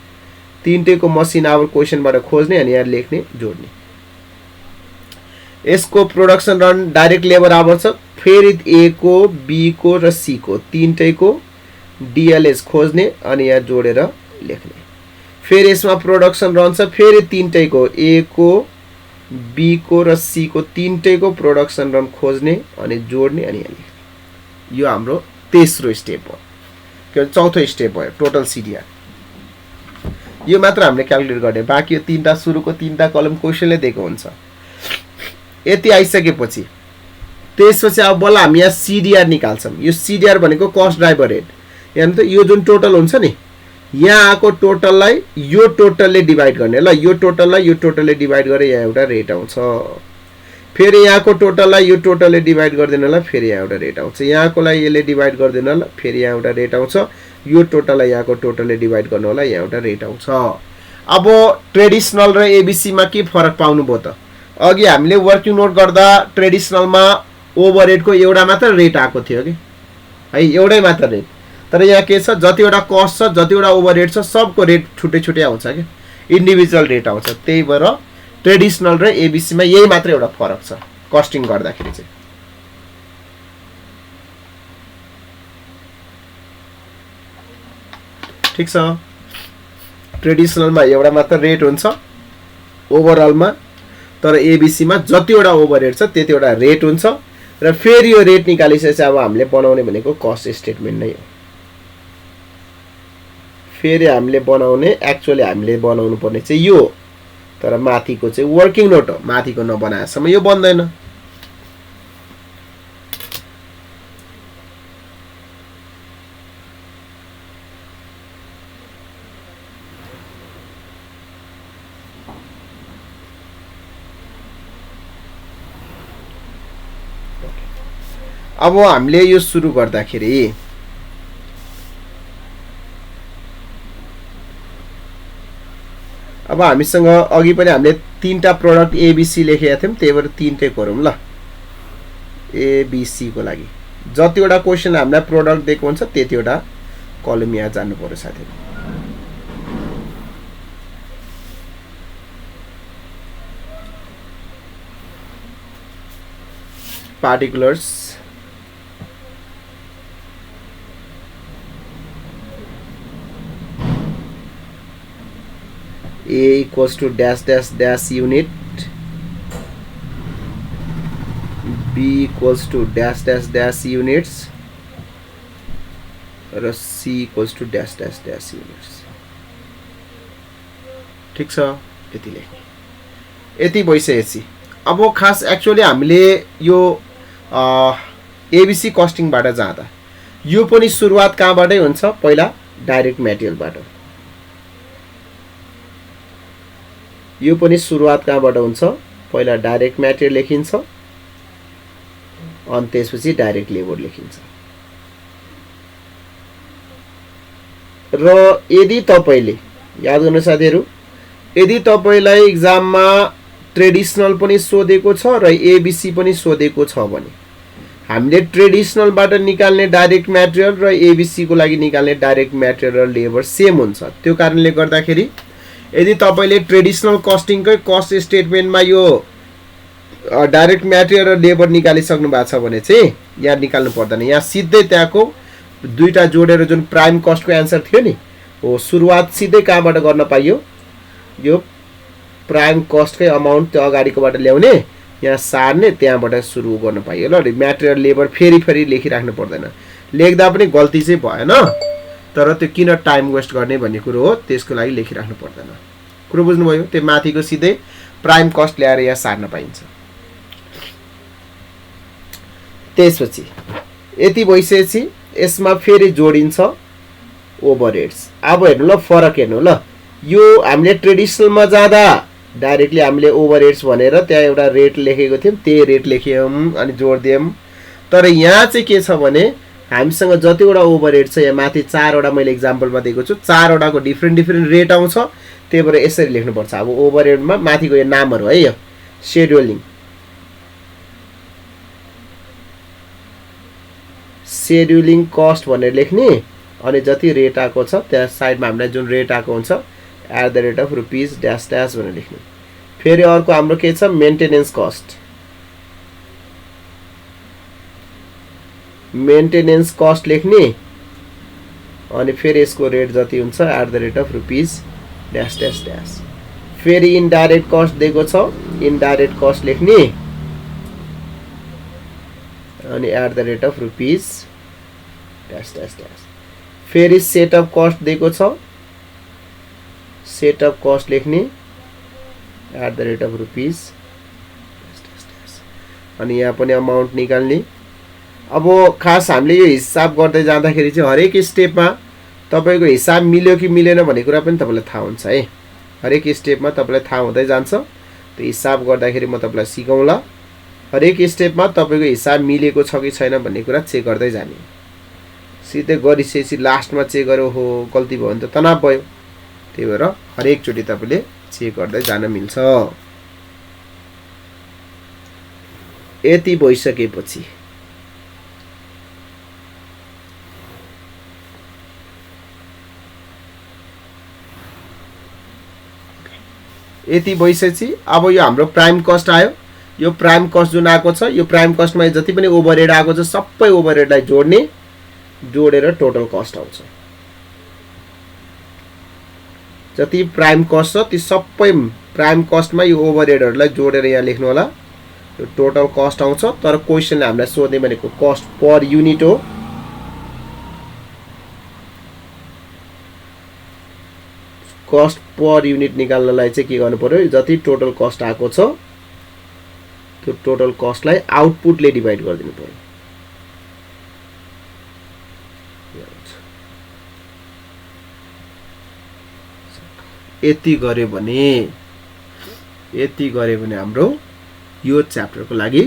तीनटैको मसिन आवर क्वेसनबाट खोज्ने अनि यहाँ लेख्ने जोड्ने यसको production run direct labour our छ फेरि ए को बी को र सी को तीनटैको डीएलएच खोज्ने अनि यहाँ जोडेर लेख्ने फेरि यसमा प्रोडक्सन रन छ फेरि तीनटैको ए को बी को र सी को तीनटैको प्रोडक्सन रन खोज्ने अनि जोड्ने अनि यहाँ लेख्ने यो हाम्रो तेस्रो स्टेप हो के चौथो स्टेप भयो टोटल सीडीआर यो मात्र हामीले क्याल्कुलेट गर्ने बाँकी यो तीनटा सुरुको तीनटा कलम क्वेसनले दिएको हुन्छ यति आइसकेपछि त्यसपछि अब बल्ल हामी यहाँ सीडीआर निकाल्छौं यो सीडीआर भनेको कस्ट ड्राइभर रेट यहाँ त यो जुन टोटल हुन्छ नि यहाँ आको टोटललाई यो टोटलले डिभाइड गर्ने ल यो टोटललाई यो टोटलले डिभाइड गरे यहाँ एउटा रेट आउँछ फेरि यहाँको टोटललाई यो टोटलले डिभाइड गर्दिनलाई फेरि यहाँ एउटा रेट आउँछ यहाँकोलाई यसले डिभाइड गर्दिनला फेरि यहाँ एउटा रेट आउँछ यो टोटललाई यहाँको टोटलले डिभाइड गर्नु होला यहाँ एउटा रेट आउँछ अब ट्रेडिसनल र एबीसी मा के फरक पाउनु भयो त अघि हामीले वर्किङ नोट गर्दा ट्रेडिसनलमा ओभरहेडको एउटा मात्र रेट आएको थियो कि है एउटै मात्र रेट तर यहाँ के छ जतिवटा कस्ट छ जतिवटा ओभरहेड छ सबको रेट छुट्टै छुट्टै आउँछ के इन्डिभिजुअल रेट आउँछ त्यही भएर ट्रेडिसनल र एबीसी मा यही मात्र एउटा फरक छ कस्टिङ गर्दाखेरि चाहिँ ठीक छ ट्रेडिसनल मा एउटा मात्र रेट हुन्छ ओभरअल मा तर एबीसी मा जतिवटा ओभरहेड छ त्यतिवटा रेट हुन्छ र फेरि यो रेट निकालिसकेपछि अब हामीले बनाउने भनेको कस्ट स्टेटमेन्ट नै हो फेरि हामीले बनाउने एक्चुअली हामीले बनाउनु पर्ने चाहिँ यो तर माथिको चाहिँ वर्किङ नोट हो माथिको नबनाएसम्म यो बन्दैन अब हामीले यो सुरु गर्दाखेरि अब हामीसँग अघि पनि हामीले तीनटा प्रोडक्ट एबीसी लेखेका थियौं त्यही भएर तीनटै गरौँ ल एबीसी को लागि जतिवटा क्वेशन हामीलाई प्रोडक्ट दिएको हुन्छ त्यतिवटा कलम यहाँ जान्नु पर्यो साथीहरु particulars A equals to dash dash dash unit B equals to dash dash dash units र C equals to dash dash dash units ठीक छ यति लेख्ने यति भइसकेपछि अब खास एक्चुअली हामीले यो एबीसी कस्टिङ बाट जाँदा यो पनि सुरुवात कहाँबाटै हुन्छ पहिला डाइरेक्ट मटेरियल बाट यो पनि सुरुवात कहाँबाट हुन्छ पहिला डाइरेक्ट मटेरियल लेखिन्छ अनि त्यसपछि डाइरेक्ट लेबर लेखिन्छ र यदि तपाईले याद गर्नु साथीहरु यदि तपाईलाई एक्जाममा ट्रेडिसनल पनि सोधेको छ र एबीसी पनि सोधेको छ भने हामीले ट्रेडिसनल बाट निकाल्ने डाइरेक्ट मटेरियल र एबीसी को लागि निकाल्ने डाइरेक्ट मटेरियल र लेबर सेम हुन्छ त्यो कारणले गर्दाखेरि यदि तपाईले ट्रेडिसनल कस्टिङकै कस्ट स्टेटमेन्टमा यो डाइरेक्ट मटेरियल र लेबर निकालिसक्नु भएको छ भने चाहिँ यहाँ निकाल्नु पर्दैन यहाँ सिधै त्यहाँको दुईटा जोडेर जुन प्राइम कस्टको आन्सर थियो नि हो सुरुवात सिधै कहाँबाट गर्न पाइयो यो प्राइम कस्टकै अमाउन्ट त्यो अगाडिकोबाट ल्याउने यहाँ सार्ने त्यहाँबाट सुरु गर्न पाइयो ल मटेरियल लेबर फेरि फेरि लेखिराख्नु पर्दैन लेख्दा पनि गल्ती चाहिँ भएन तर त्यो किन टाइम वेस्ट गर्ने भन्ने कुरो हो त्यसको लागि लेखिराख्नु पर्दैन कुरो बुझ्नुभयो त्यो माथिको सिधै प्राइम कस्ट ल्याएर यहाँ सार्न पाइन्छ त्यसपछि यति भइसकेपछि यसमा फेरि जोडिन्छ ओभरहेड्स अब हेर्नु ल फरक हेर्नु ल यो हामीले ट्रेडिसनलमा जाँदा डाइरेक्टली हामीले ओभरहेड्स भनेर त्यहाँ एउटा रेट लेखेको थियौं त्यही रेट लेख्यौं अनि जोड दियौं तर यहाँ चाहिँ के छ भने हामीसँग जतिवटा ओभरहेड छ यहाँ माथि चारवटा मैले एक्जाम्पलमा दिएको छु चारवटाको डिफरेन्ट रेट आउँछ त्यही भएर यसरी लेख्नु पर्छ अब ओभरहेडमा माथिको यो नामहरु है यो शेड्युलिङ कस्ट भनेर लेख्ने अनि जति रेट आको छ त्यहाँ साइडमा हामीलाई जुन रेट आको हुन्छ @ रुपीस -- भनेर लेख्ने फेरि अर्को हाम्रो के छ मेन्टेनेन्स कस्ट लेख्ने अनि फेरि यसको रेट जति हुन्छ @ रुपीस -- फेरि इनडाइरेक्ट कस्ट दिएको छ इनडाइरेक्ट कस्ट लेख्ने अनि @ रुपीस -- फेरि सेटअप कस्ट दिएको छ सेटअप कस्ट लेख्ने @ रुपीस -- अनि यहाँ पनि अमाउन्ट निकाल्ने अब खास हामीले यो हिसाब गर्दै जाँदाखेरि चाहिँ हरेक स्टेपमा तपाईको हिसाब मिल्यो कि मिलेन भन्ने कुरा पनि तपाईलाई थाहा हुन्छ है। हरेक स्टेपमा तपाईलाई थाहा हुँदै जान्छ। त्यो हिसाब गर्दाखेरि म तपाईलाई सिकाउँला। हरेक स्टेपमा तपाईको हिसाब मिलेको छ कि छैन भन्ने कुरा चेक गर्दै जाने। सिधै गरिसकेपछि लास्टमा चेक गर्यो हो गल्ती भयो भने त तनाव भयो। त्यही भएर हरेक चोटि तपाईले चेक गर्दै जान मिल्छ। यति भइसकेपछि अब यो हाम्रो प्राइम कस्ट आयो। यो प्राइम कस्ट जुन आएको छ यो प्राइम कस्टमा जति पनि ओभरहेड आएको छ सबै ओभरहेडलाई जोडेर टोटल कस्ट आउँछ। जति प्राइम कस्ट छ ती सबै प्राइम कस्टमा यो ओभरहेडहरुलाई जोडेर यहाँ लेख्नु होला। यो टोटल कस्ट आउँछ। तर क्वेशनले हामीलाई सोध्ने भनेको कस्ट पर युनिट हो। कस्ट पर युनिट निकाल्नलाई चाहिँ के गर्नु पर्यो, जति टोटल कस्ट आएको छ त्यो टोटल कस्टलाई आउटपुटले डिभाइड गरिदिनु पर्यो। यति गर्यो भने हाम्रो यो च्याप्टरको लागि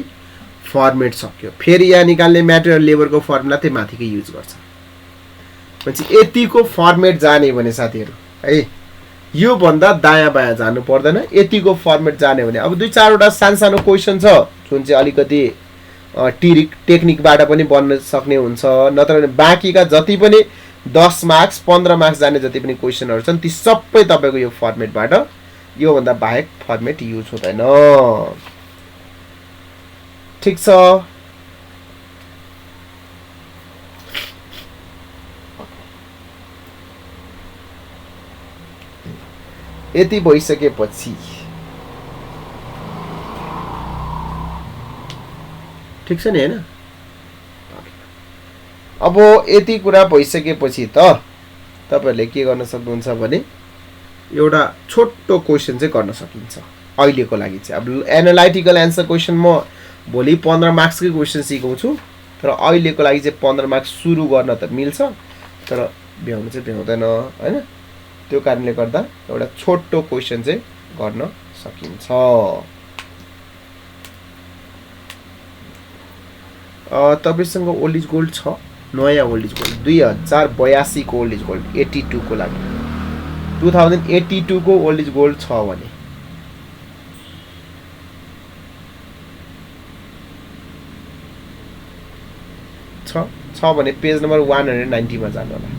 फर्मेट सक्यो। फेरि यहाँ निकाल्ने म्याटेरियल लेबरको फर्मुला चाहिँ माथिकै युज गर्छ। पछि यतिको फर्मेट जाने भने साथीहरु है यो भन्दा दायाँ बायाँ जानु पर्दैन। यतिको फर्मेट जाने भने अब दुई चारवटा सानो क्वेशन छ जुन चाहिँ अलिकति टेक्निकबाट पनि बन्न सक्ने हुन्छ। नत्र भने बाँकीका जति पनि 10 मार्क्स 15 मार्क्स जाने जति पनि क्वेशनहरु छन् ती सबै तपाईको यो फर्मेटबाट, यो भन्दा बाहेक फर्मेट युज हुँदैन। ठीक छ। यति भइसकेपछि ठीक छ नि हैन। अब यति कुरा भइसकेपछि त तपाईहरुले के गर्न सक्नुहुन्छ भने एउटा छोटो क्वेशन चाहिँ गर्न सकिन्छ। अहिलेको लागि चाहिँ अब एनालाइटिकल आन्सर क्वेशन म भोलि 15 मार्क्सकै क्वेशन सिकाउँछु। तर अहिलेको लागि चाहिँ 15 मार्क्स सुरु गर्न त मिल्छ तर भ्याउनु चाहिँ भ्याउँदैन हैन। त्यो कारणले गर्दा एउटा छोटो क्वेशन चाहिँ गर्न सकिन्छ। तपाईसँग ओल्ड इज गोल्ड छ, नयाँ ओल्ड इज गोल्ड 2082 को ओल्ड इज गोल्ड 82 को लागि 2082 को ओल्ड इज गोल्ड छ भने छ भने पेज नम्बर 190 मा जानु होला।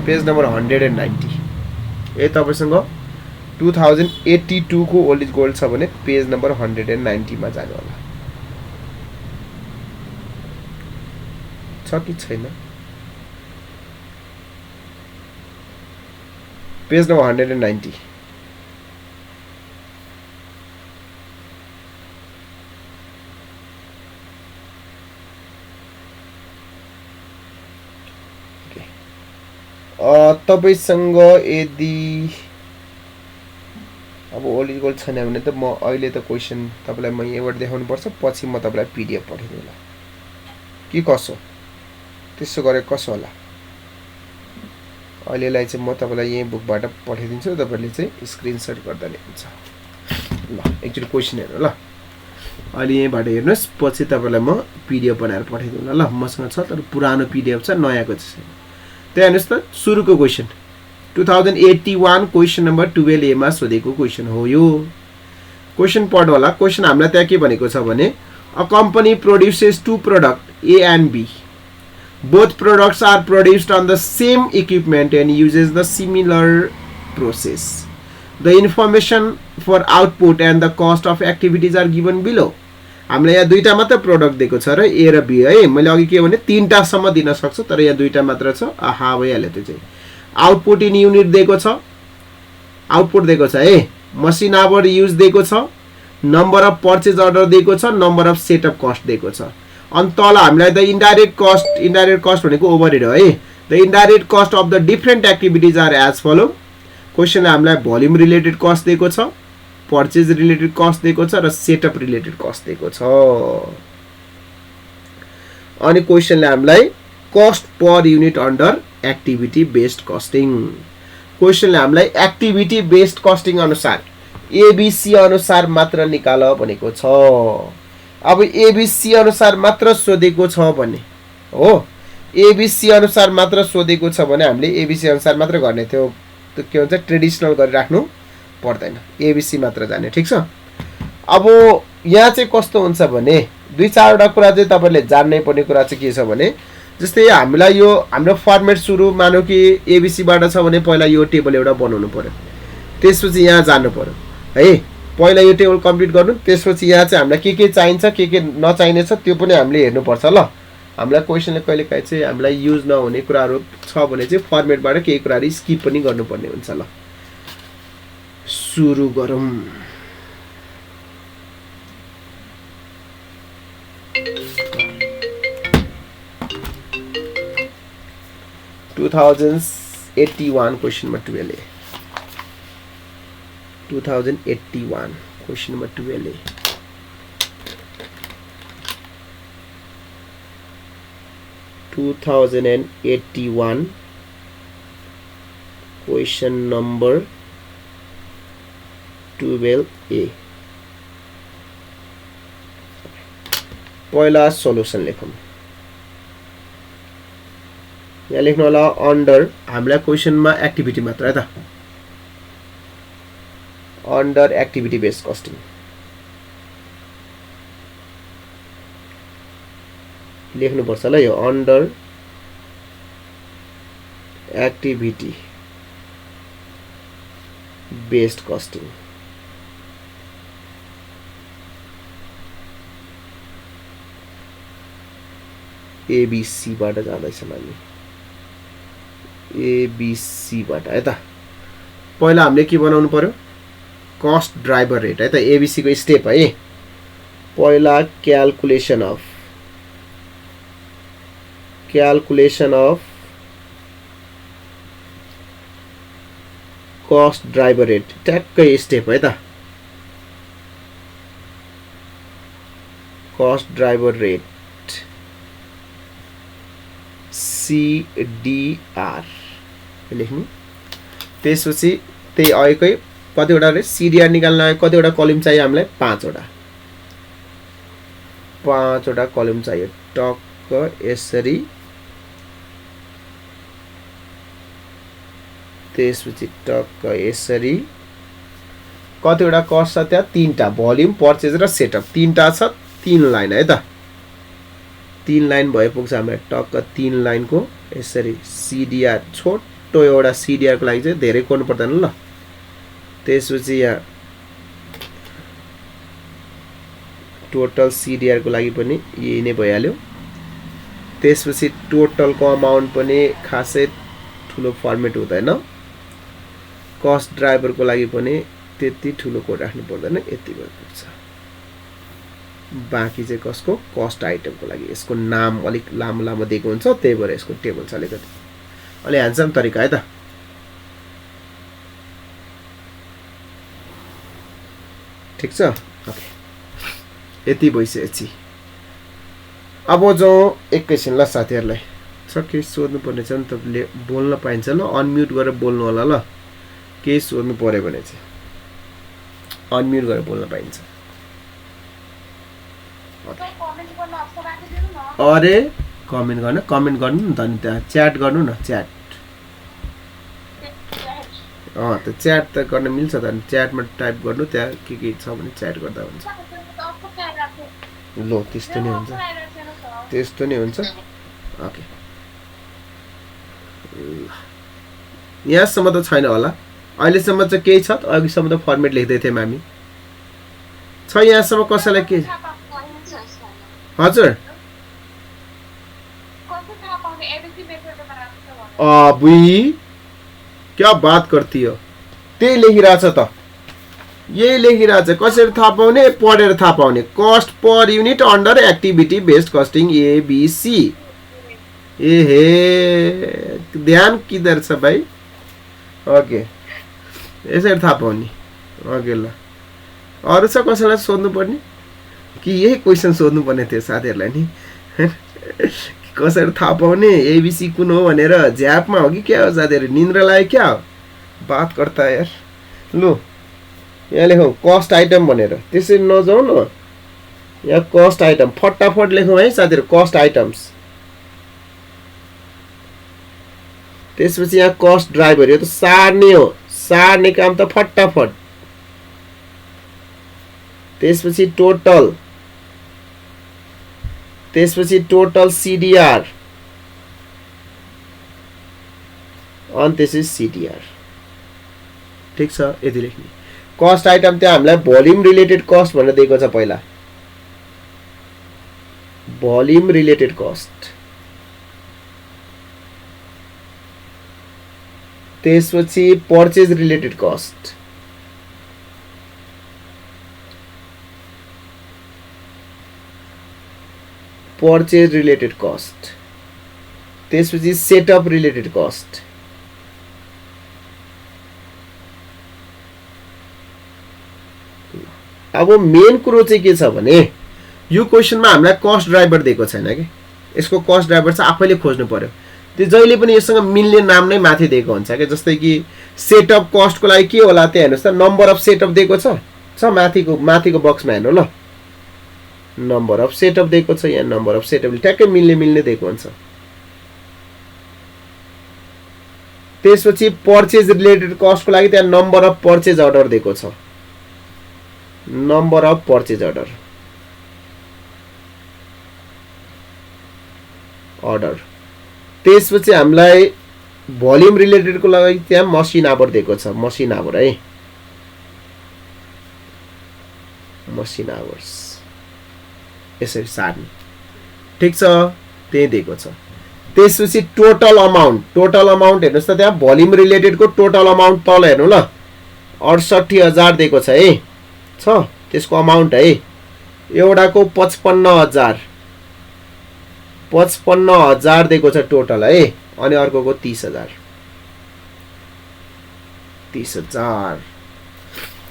पेज नम्बर 190 ए तपाईसँग 2082 को ओल्ड इज गोल्ड छ भने पेज नम्बर 190 मा जानु होला। छ कि छैन? पेज नम्बर 190 तपाईसँग यदि अब ओल्ड इज गोल्ड छैन भने त म अहिले त क्वेशन तपाईलाई म यहाँबाट देखाउनु पर्छ, पछि म तपाईलाई पीडीएफ पठाइदिउँला कि कसो। त्यसो गरे कसो होला? अहिलेलाई चाहिँ म तपाईलाई यही बुकबाट पठाइदिन्छु, तपाईले चाहिँ स्क्रिनशट गर्दा हुन्छ। ल एकचोटी क्वेशन हेर्नु ल। अहिले यहीबाट हेर्नुस्, पछि तपाईलाई म पीडीएफ बनाएर पठाइदिउँला। ल मसँग छ तर पुरानो पीडीएफ छ, नयाँको चाहिँ। त्यहाँ हेर्नुस् त सुरुको क्वेशन 2081 क्वेशन नम्बर 12A मा सोधेको क्वेशन हो यो। क्वेशन पढ्नु होला। क्वेशन हामीलाई त्यहाँ के भनेको छ भने a company produces two product A and B. Both products are produced on the same equipment and uses the similar process. The information for output and the cost of activities are given below. हामीलाई यहाँ दुईटा मात्र product दिएको छ र A र B है। मैले अघि के भने तीनटा सम्म दिन सक्छु तर यहाँ दुईटा मात्र छ। आहा भइहाल्यो त्यो चाहिँ। आउटपुट इन युनिट दिएको छ, आउटपुट दिएको छ है। मसिन आवर युज दिएको छ, नम्बर अफ पर्चेज अर्डर दिएको छ, नम्बर अफ सेटअप कस्ट दिएको छ। अनि तल हामीलाई द इन्डाइरेक्ट कस्ट भनेको ओभरहेड हो है। The indirect cost of the different activities are as follow. क्वेशनले हामीलाई भोल्युम रिलेटेड कस्ट दिएको छ, पर्चेज रिलेटेड कस्ट दिएको छ र सेटअप रिलेटेड कस्ट दिएको छ। अनि क्वेसनले हामीलाई cost per unit under activity based costing, क्वेसनले हामीलाई एक्टिभिटी बेस्ड कस्टिङ अनुसार एबीसी अनुसार मात्र निकाल भनेको छ। अब एबीसी अनुसार मात्र सोधेको छ भने हो, एबीसी अनुसार मात्र सोधेको छ भने हामीले एबीसी अनुसार मात्र गर्ने थियो, त्यो के भन्छ ट्रेडिसनल गरिराख्नु पर्दैन, एबीसी मात्र जाने। ठिक छ। अब यहाँ चाहिँ कस्तो हुन्छ भने दुई चारवटा कुरा चाहिँ तपाईँले जान्नै पर्ने कुरा चाहिँ के छ भने, जस्तै हामीलाई यो हाम्रो फर्मेट सुरु मानौ कि एबीसीबाट छ भने पहिला यो टेबल एउटा बनाउनु पर्यो, त्यसपछि यहाँ जानु पर्यो है, पहिला यो टेबल कम्प्लिट गर्नु, त्यसपछि यहाँ चाहिँ हामीलाई के चाहिन्छ के नचाहिने छ त्यो पनि हामीले हेर्नुपर्छ। ल हामीलाई क्वेसनले कहिलेकाहीँ चाहिँ हामीलाई युज नहुने कुराहरू छ भने चाहिँ फर्मेटबाट केही कुराहरू स्किप पनि गर्नुपर्ने हुन्छ। ल सुरु गरौँ। Question number 12 2081 question number 12 2081 question number 12A। पहिला सोल्युसन लेखौँ। यहाँ लेख्नु होला अन्डर, हामीलाई क्वेसनमा एक्टिभिटी मात्र है त, अन्डर एक्टिभिटी बेस्ड कस्टिङ लेख्नुपर्छ ल। यो under activity based costing ABC बाट जाँदैछौँ हामी, एबीसी बाट है त। पहिला हामीले के बनाउनु पर्यो, कस्ट ड्राइभर रेट है त, एबीसी को स्टेप है। पहिला calculation of cost driver rate, ट्याक्कै स्टेप है त, कस्ट ड्राइभर रेट CDR लेख्नु। त्यसपछि त्यही अघिकै कतिवटा रे CDR निकाल्न आयो, कतिवटा कलम चाहियो हामीलाई 5वटा कलम चाहियो। टक्क यसरी, त्यसपछि टक्क यसरी, कतिवटा कस्ट छ त्यहाँ 3टा, भोल्युम पर्चेज र सेटअप 3टा छ, 3 लाइन है त, 3 लाइन भए पुग्छ हामीलाई। टक्क 3 लाइनको यसरी CDR, छोटो एउटा CDR को लागि चाहिँ धेरै कोर्नु पर्दैन ल। त्यसपछि यहाँ टोटल CDR को लागि पनि यही नै भइहाल्यो। त्यसपछि टोटलको अमाउन्ट पनि खासै ठुलो फर्मेट हुँदैन, कस्ट ड्राइभर को लागि पनि त्यति ठुलो कोड राख्नु पर्दैन, यति भए पुग्छ। बाँकी चाहिँ कसको, कस्ट आइटम को लागि यसको नाम अलिक लामो दिएको हुन्छ, त्यही भएर यसको टेबल छ अलिकति अलि ह्यान्डसम तरिका है त। ठीक छ। ओके, यति भइसकेपछि अब जो एकैछिन ल साथीहरुलाई छ के सोध्नु पर्ने छ नि, तपाईले बोल्न पाइन्छ ल, अनम्युट गरेर बोल्नु होला ल। के सोध्नु पर्यो भने चाहिँ अनम्युट गरेर बोल्न पाइन्छ। अरे कमेन्ट गर्नु नि त, अनि त्यहाँ च्याट गर्नु न, च्याट त च्याट त गर्न मिल्छ त, अनि च्याटमा टाइप गर्नु, त्यहाँ के छ भने च्याट गर्दा हुन्छ। लो त्यस्तो नै हुन्छ। ओके, यहाँसम्म त छैन होला अहिलेसम्म चाहिँ केही छ, अघिसम्म त फर्मेट लेख्दै थियौँ हामी। छ यहाँसम्म कसैलाई के? हजुर अबुई क्या बात करती हो, त्यही लेखिरहेछ त, यही लेखिरहेछ। कसरी थाहा पाउने? पढेर थाहा पाउने। Cost per unit under activity based costing ABC. एहे ध्यान किधर छ भाइ? ओके, यसरी थाहा पाउने। ओके ल, अरू छ कसैलाई सोध्नु पर्ने कि यही क्वेसन सोध्नु पर्ने थियो साथीहरूलाई नि? कसरी थाहा पाउने एबिसी कुन हो भनेर झ्यापमा हो कि क्या हो साथीहरू निन्द्रा लाग्यो क्या हो बात गर्दा यार लु यहाँ लेखौँ कस्ट आइटम भनेर त्यसरी नजाउँ न यहाँ कस्ट आइटम फटाफट लेखौँ है साथीहरू कस्ट आइटम्स त्यसपछि यहाँ कस्ट ड्राइभर यो त सार्ने हो सार्ने काम त फटाफट त्यसपछि टोटल त्यसपछि टोटल सिडिआर अनि त्यसपछि सिडिआर ठीक छ यति लेख्ने कस्ट आइटम त्यहाँ हामीलाई भोल्युम रिलेटेड कस्ट भनेर दिएको छ पहिला भोल्युम रिलेटेड कस्ट त्यसपछि purchase related cost purchase related cost त्यसपछि सेटअप रिलेटेड कस्ट अब मेन कुरो चाहिँ के छ भने यो क्वेशनमा हामीलाई कस्ट ड्राइभर दिएको छैन कि यसको कस्ट ड्राइभर चाहिँ आफैले खोज्नु पर्यो त्यो जहिले पनि यससँग मिल्ने नाम नै माथि दिएको हुन्छ के जस्तै कि सेटअप कस्टको लागि के होला त्यहाँ हेर्नुहोस् त नम्बर अफ सेटअप दिएको छ माथिको बक्समा हेर्नु ल नम्बर अफ सेटअप दिएको छ यहाँ नम्बर अफ सेटअपले ट्याक्कै मिल्ने दिएको हुन्छ त्यसपछि पर्चेज रिलेटेड कस्टको लागि त्यहाँ नम्बर अफ पर्चेज अर्डर दिएको छ नम्बर अफ पर्चेज अर्डर त्यसपछि हामीलाई भोल्युम रिलेटेडको लागि त्यहाँ मसिन आवर दिएको छ मसिन आवर है मसिन आवर्स यसरी सार्ने ठीक छ त्यही दिएको छ त्यसपछि टोटल अमाउन्ट हेर्नुहोस् त त्यहाँ भोल्युम रिलेटेडको टोटल अमाउन्ट तल हेर्नु ल 68,000 दिएको छ है छ त्यसको अमाउन्ट है एउटाको 55,000 दिएको छ टोटल है अनि अर्कोको 30,000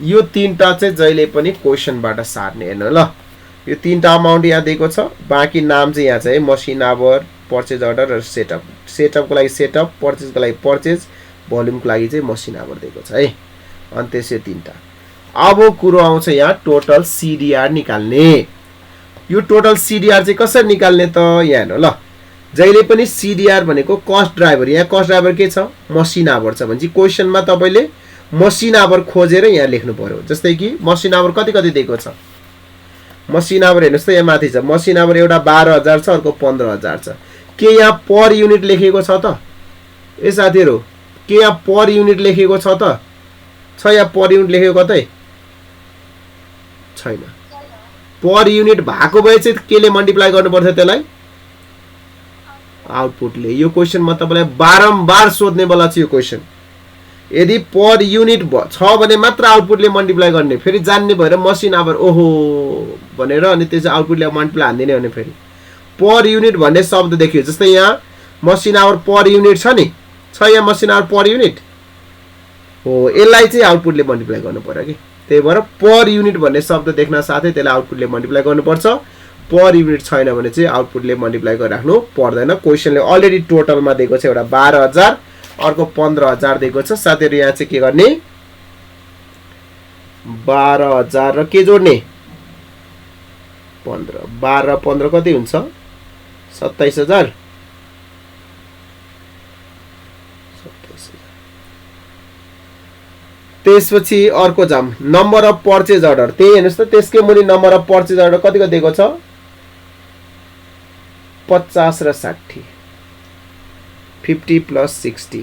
यो तीनटा चाहिँ जहिले पनि क्वेशनबाट सार्ने हेर्नु ल यो तीनटा अमाउन्ट यहाँ दिएको छ बाँकी नाम चाहिँ यहाँ छ है मसिन आवर पर्चेज अर्डर र सेटअपको लागि सेटअप पर्चेजको लागि पर्चेज भोल्युमको लागि चाहिँ मसिन आवर दिएको छ है अनि त्यसै तीनटा अब कुरो आउँछ यहाँ टोटल सिडिआर निकाल्ने यो टोटल सिडिआर चाहिँ कसरी निकाल्ने त यहाँ हेर्नु ल जहिले पनि सिडिआर भनेको कस्ट ड्राइभर यहाँ कस्ट ड्राइभर के छ मसिन आवर छ भने चाहिँ क्वेशनमा तपाईँले मसिन आवर खोजेर यहाँ लेख्नु पर्यो जस्तै कि मसिन आवर कति दिएको छ मसिन आवर हेर्नुहोस् त यहाँ माथि छ मसिन आवर एउटा 12,000 छ अर्को 15,000 छ के यहाँ पर युनिट लेखेको छ त ए साथीहरू के यहाँ पर युनिट लेखेको छ त छ यहाँ पर युनिट लेखेको कतै छैन पर युनिट भएको भए चाहिँ केले मल्टिप्लाई गर्नुपर्छ त्यसलाई आउटपुटले यो क्वेशनमा तपाईलाई बारम्बार सोध्ने बेला छ यो क्वेशन यदि पर युनिट छ भने मात्र आउटपुटले मल्टिप्लाई गर्ने फेरि जान्ने भएर मसिन आवर ओहो भनेर अनि त्यसै आउटपुटले मल्टिप्लाई हान्दिने भने फेरि पर युनिट भन्ने शब्द देखियो जस्तै यहाँ मसिन आवर पर युनिट छ नि छ यहाँ मसिन आवर पर युनिट हो यसलाई चाहिँ आउटपुटले मल्टिप्लाई गर्नु पर्यो कि त्यही भएर पर युनिट भन्ने शब्द देख्न साथै त्यसलाई आउटपुटले मल्टिप्लाई गर्नुपर्छ पर युनिट छैन भने चाहिँ आउटपुटले मल्टिप्लाई गरिराख्नु पर्दैन क्वेशनले अलरेडी टोटलमा दिएको छ एउटा 12,000 अर्को 15,000 दिएको छ साथीहरु यहाँ चाहिँ के गर्ने 12,000 र के जोड्ने 15 12 र 15 कति हुन्छ 27,000 त्यसपछि अर्को जाम नम्बर अफ पर्चेज अर्डर त्यही हेर्नुस् त त्यसकै मुनि नम्बर अफ पर्चेज अर्डर कतिको दिएको छ 50 र 60 50 प्लस 60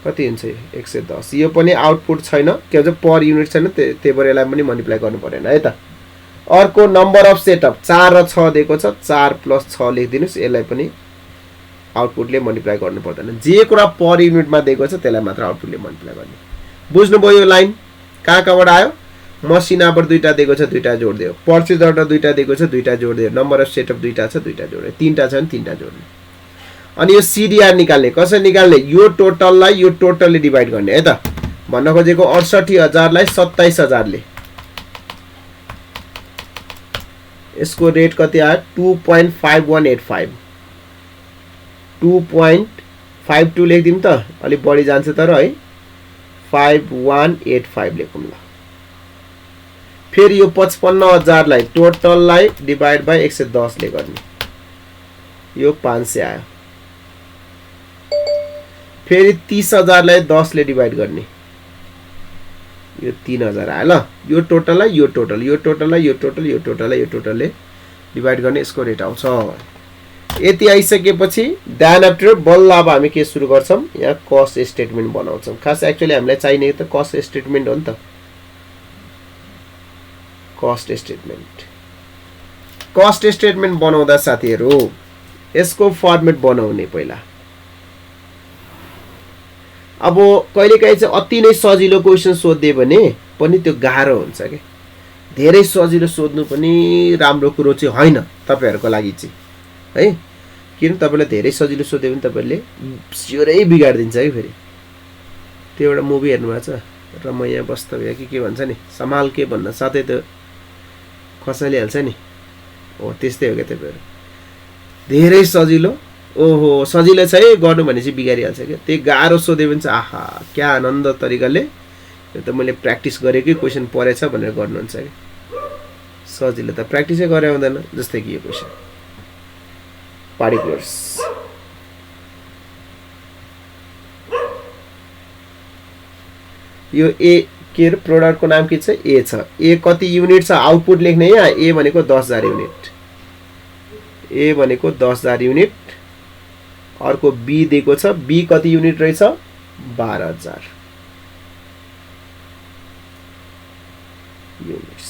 कति हुन्छ 110 यो पनि आउटपुट छैन के भन्छ पर युनिट छैन त्यही भएर यसलाई पनि मल्टिप्लाई गर्नु पर्दैन है त अर्को नम्बर अफ सेटअप 4 र 6 दिएको छ 4 प्लस 6 लेखिदिनुस् यसलाई पनि आउटपुटले मल्टिप्लाई गर्नु पर्दैन जे कुरा पर युनिटमा दिएको छ त्यसलाई मात्र आउटपुटले मल्टिप्लाई गर्ने बुझ्नुभयो यो लाइन कहाँबाट आयो मसिन आवर दुईटा दिएको छ दुईटा जोड्दियो पर्चेज अर्डर दुईटा दिएको छ दुईटा जोड्दियो नम्बर अफ सेटअप दुईटा छ दुईटा जोड्दियो तीनटा छ भने तीनटा जोड्ने अनि यो सिडिआर निकाल्ने कसरी निकाल्ने यो टोटललाई यो टोटलले डिभाइड गर्ने है त भन्न खोजेको 68,000 लाई 27,000 ले यसको रेट कति आयो 2.5185 2.52 लेखिदिउँ त अलिक बढी जान्छ तर है 5185 लेखौँ ल फेरि यो 55,000 लाई टोटललाई डिभाइड बाइ 110 ले गर्ने यो 500 आयो फेरि 30,000 लाई 10 ले डिभाइड गर्ने यो 3,000 आयो ल यो टोटललाई यो टोटल यो टोटललाई यो टोटल यो टोटललाई यो टोटलले डिभाइड गर्ने यसको रेट आउँछ यति आइसकेपछि देन आफ्टर बल्ल अब हामी के सुरु गर्छौं यहाँ कस्ट स्टेटमेन्ट बनाउँछौं खास एक्चुअली हामीलाई चाहिने त कस्ट स्टेटमेन्ट हो नि त कस्ट स्टेटमेन्ट बनाउँदा साथीहरु यसको फर्मेट बनाउने पहिला अब कहिलेकाहीँ चाहिँ अति नै सजिलो क्वेशन सोध्दिए भने पनि त्यो गाह्रो हुन्छ के धेरै सजिलो सोध्नु पनि राम्रो कुरो चाहिँ हैन तपाईहरुको लागि चाहिँ है किन तपाईले धेरै सजिलो सोध्यो भने तपाईले स्योरै बिगाड्दिन्छ है फेरि त्यो एउटा मुभी हेर्नु भएको छ र म यहाँ बस्दा भए के भन्छ नि सम्हाल के भन्न साथै त खसाली हाल्छ नि हो त्यस्तै हो के तपाईहरु धेरै सजिलो ओहो सजिलो छ है गर्नु भने चाहिँ बिगारिहाल्छ के त्यो गाह्रो सोध्यो भने चाहिँ आहा क्या आनन्द तरिकाले यो त मैले प्र्याक्टिस गरेकै क्वेशन परेछ भनेर गर्नुहुन्छ के सजिलो त प्र्याक्टिसै गरे हुँदैन जस्तै कि यो क्वेशन पार्टिकुलर्स यो ए के प्रोडक्टको नाम के छ ए छ ए कति युनिट छ आउटपुट लेख्ने यहाँ ए भनेको 10,000 युनिट ए भनेको 10,000 युनिट अर्को बी दिएको छ बी कति युनिट रहेछ 12,000 युनिट्स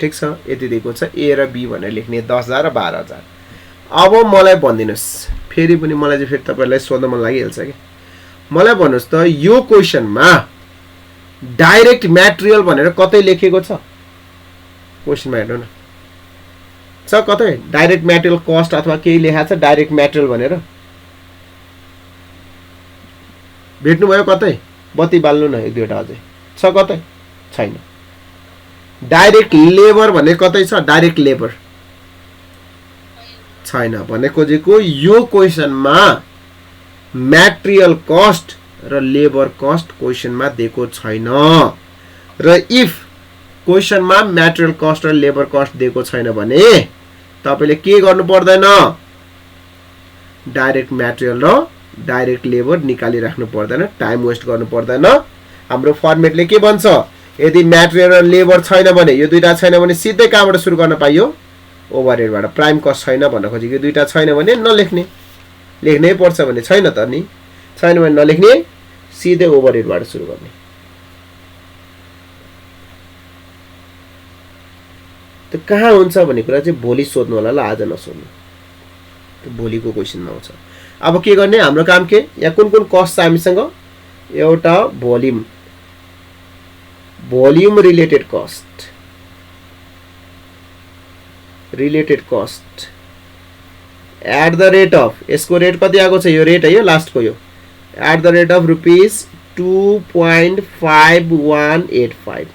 ठीक छ यति दिएको छ ए र बी भनेर लेख्ने 10,000 र 12,000 अब मलाई भन्दिनुस् फेरि पनि मलाई चाहिँ फेरि तपाईहरुलाई सोध्न मन लागिहाल्छ के मलाई भन्नुस् त यो क्वेशनमा डाइरेक्ट मटेरियल भनेर कतै लेखेको छ क्वेशनमा हेर्नु न छ कतै डाइरेक्ट मटेरियल कस्ट अथवा केही लेखा छ डाइरेक्ट मटेरियल भनेर भेट्नु भयो कतै बत्ती बाल्नु न एक दुईटा अझै छ कतै छैन डाइरेक्ट लेबर भन्ने कतै छ डाइरेक्ट लेबर छैन भने खोजेको यो क्वेशनमा मटेरियल कस्ट र लेबर कस्ट क्वेशनमा दिएको छैन र इफ क्वेशनमा मटेरियल कस्ट र लेबर कस्ट दिएको छैन भने तपाईले के गर्नु पर्दैन डाइरेक्ट मटेरियल र डाइरेक्ट लेबर निकाली राख्नु पर्दैन टाइम वेस्ट गर्नु पर्दैन हाम्रो फर्मेटले के भन्छ यदि मटेरियल र लेबर छैन भने यो दुईटा छैन भने सिधै कहाँबाट सुरु गर्न पाइयो ओभरहेडबाट प्राइम कस्ट छैन भन्न खोजेको यो दुईटा छैन भने नलेख्ने लेख्नै पर्छ भने छैन त नि छैन भने नलेख्ने सिधै ओभरहेडबाट सुरु गर्ने त कहाँ हुन्छ भन्ने कुरा चाहिँ भोलि सोध्नु होला ल आज नसोध्नु त्यो भोलिको क्वेशनमा आउँछ अब के गर्ने हाम्रो काम के यहाँ कुन कुन कस्ट छ हामीसँग एउटा volume related cost at the rate of यसको रेट कति आएको छ यो रेट है यो लास्टको यो at the rate of rupees 2.5185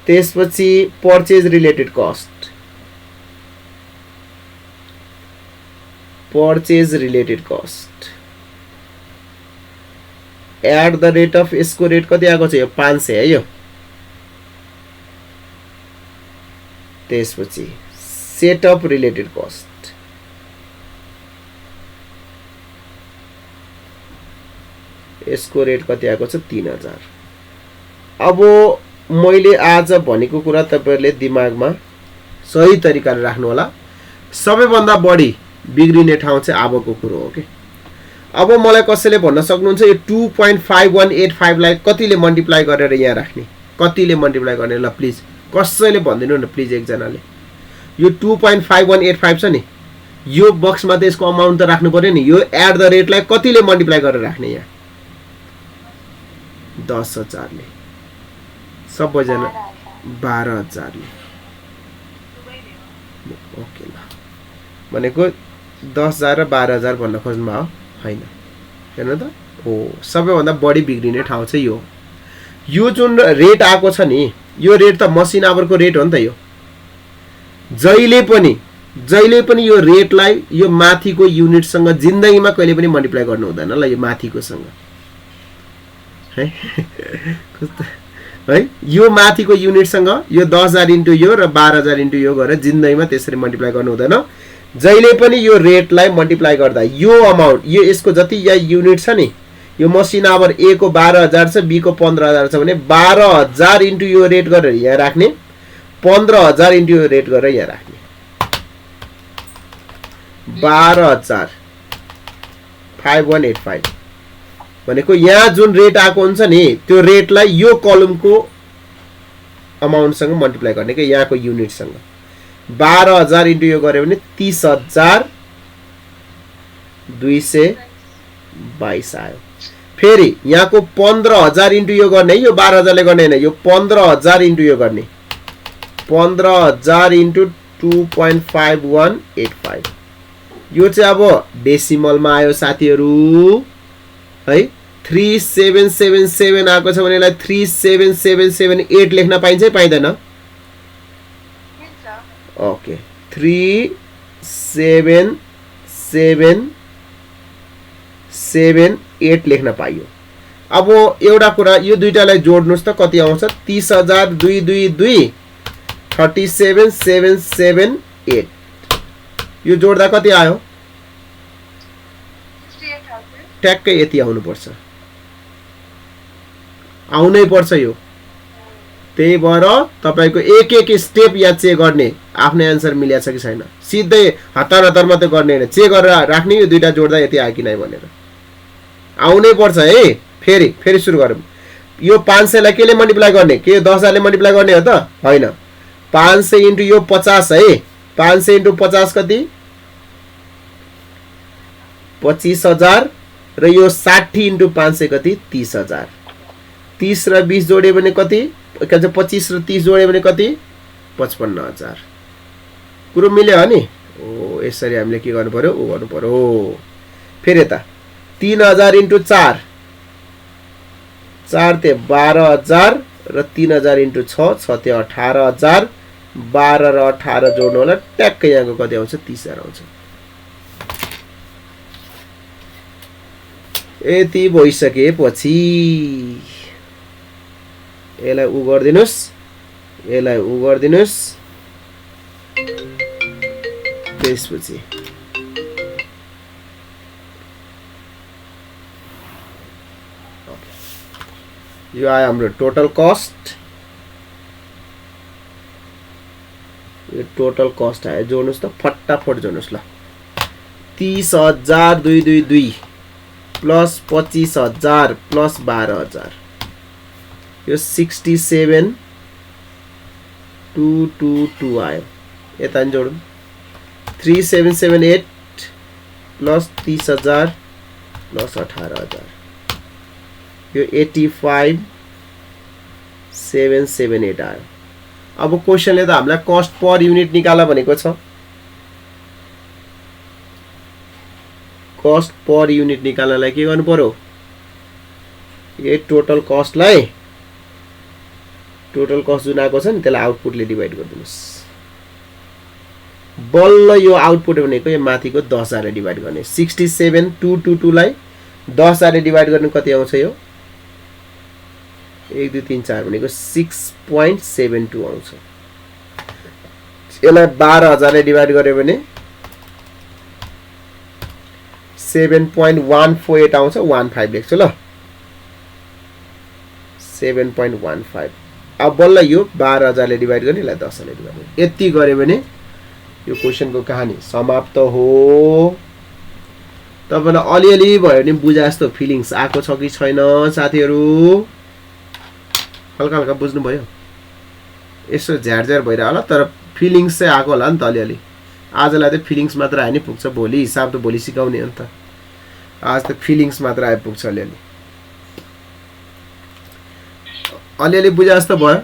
त्यसपछि purchase related cost at the rate of यसको रेट कति आएको छ यो 500 है यो त्यसपछि सेटअप रिलेटेड कस्ट यसको रेट कति आएको छ 3,000 अब मैले आज भनेको कुरा तपाईहरुले दिमागमा सही तरिकाले राख्नु होला सबैभन्दा बढी बिग्रिने ठाउँ चाहिँ अबको कुरो हो के अब मलाई कसैले भन्न सक्नुहुन्छ यो 2.5185 लाई कतिले मल्टिप्लाई गरेर यहाँ राख्ने कतिले मल्टिप्लाई गर्ने ल प्लिज कसैले भन्दिनु न प्लिज एकजनाले यो 2.5185 छ नि यो बक्समा त यसको अमाउन्ट त राख्नु पर्यो नि यो एट द रेट लाई कतिले मल्टिप्लाई गरेर राख्ने यहाँ 10,000 ले सबैजना 12,000 ले ओके ल भनेको 10,000 र 12,000 भन्न खोज्नु भयो हैन हेर्नु त हो सबैभन्दा बढी बिग्रिने ठाउँ चाहिँ यो जुन रेट आएको छ नि यो रेट त मसिन आवरको रेट हो नि त जहिले पनि यो रेटलाई यो माथिको युनिटसँग जिन्दगीमा कहिले पनि मल्टिप्लाई गर्नु हुँदैन ल, यो माथिकोसँग है है यो माथिको युनिटसँग यो 10,000 इन्टु यो र 12,000 इन्टु यो गरेर जिन्दगीमा त्यसरी मल्टिप्लाई गर्नु हुँदैन। जहिले पनि यो रेटलाई मल्टिप्लाई गर्दा यो अमाउन्ट यो यसको जति या युनिट छ नि, यो मसिन आवर ए को 12,000 छ, बी को 15,000 छ भने 12,000 इन्टु यो रेट गरेर यहाँ राख्ने, 15,000 इन्टु यो रेट गरेर यहाँ राख्ने। 12,000 5185 भनेको यहाँ जुन रेट आएको हुन्छ नि त्यो रेटलाई यो कलमको अमाउन्टसँग मल्टिप्लाई गर्ने के यहाँको युनिटसँग। 12,000 इन्टु यो गर्यो भने 30,222 आयो। फेरि यहाँको 15,000 इन्टु यो गर्ने, यो 12,000 ले गर्ने हैन, यो 15,000 इन्टु यो गर्ने, 15,000 इन्टु 2.5185 यो चाहिँ अब डेसिमलमा आयो साथीहरु है। 3777 आएको छ भने यसलाई 37778 लेख्न पाइन्छ है पाइदैन? ओके 37778 लेख्न पाइयो। अब एउटा कुरा यो दुईटालाई जोड्नुस् त कति आउँछ? 30,222 37778 यो जोड्दा कति आयो? ट्याक्कै यति आउनु पर्छ, आउनै पर्छ यो। त्यही भएर तपाईको एक एक स्टेप या चेक गर्ने आफ्नै आन्सर मिलेछ कि छैन, सिधै हतार हतार मात्रै गर्ने हैन, चेक गरेर राख्ने यो दुईटा जोड्दा यति आयो कि नै भनेर आउनै पर्छ है। फेरि सुरु गरौँ। यो 500 लाई केले मल्टिप्लाई गर्ने? के 10,000 ले मल्टिप्लाई गर्ने हो त? हैन, 500 इन्टु यो 50 है। 500 इन्टु 50 कति? 25,000 र यो 60 इन्टु 500 कति? 30,000। 30 र 20 जोड्यो भने कति? 25 र 30 जोड्यो भने कति? 55,000। कुरो मिल्यो नि? ओ यसरी हामीले के गर्नु पर्यो? ओ गर्नु पर्यो। फेरि यता 3,000 इन्टु 4 4 ते 12,000 र 3,000 इन्टु 6 6 ते 18,000। 12 र 18 जोड्नु होला, ट्याक्कै यहाँको कति आउँछ? 30,000 आउँछ। यति भइसकेपछि यसलाई उ गर्दिनुस्, यसलाई उ गर्दिनुस्। त्यसपछि यो आयो हाम्रो टोटल कस्ट। यो टोटल कस्ट आयो, जोड्नुस् त फटाफट जोड्नुस् ल। 30,222 प्लस 25,000 प्लस 12,000 यो 67,222 आयो। यता नि जोडौँ 3778 प्लस 30,000 प्लस 18,000 यो 85,778 आयो। अब क्वेशनले त हामीलाई कस्ट पर युनिट निकाल भनेको छ। कस्ट पर युनिट निकाल्नलाई के गर्नु पर्यो? यो टोटल कस्टलाई, टोटल कस्ट जुन आएको छ नि त्यसलाई आउटपुटले डिभाइड गरिदिनुस्। बल्ल यो आउटपुट भनेको यो माथिको 10,000 ले डिभाइड गर्ने। 67,222 लाई 10,000 ले डिभाइड गर्नु कति आउँछ? यो 1 2 3 4 भनेको 6.72 आउँछ। यसलाई 12,000 ले डिभाइड गर्यो भने 7.148 आउँछ। 15 लेख्छु ल, 7.15। अब बल्ल यो 12,000 ले डिभाइड गर्ने, यसलाई 10,000 ले डिभाइड गर्ने। यति गर्यो भने यो क्वेशनको कहानी समाप्त हो। तपाईलाई अलिअलि भयो नि बुझा जस्तो फिलिङ्स आएको छ कि छैन साथीहरु? हल्का हल्का बुझ्नु भयो? यसो झ्यारझ्यार भइरा होला, तर फिलिङ्स चाहिँ आएको होला नि त अलिअलि। आजलाई त फिलिङ्स मात्र आयो नि, पुग्छ भोलि हिसाब त भोलि सिकाउने हो नि त। आज त फिलिङ्स मात्र आइपुग्छ अलिअलि। अलिअलि बुझा जस्तो भयो?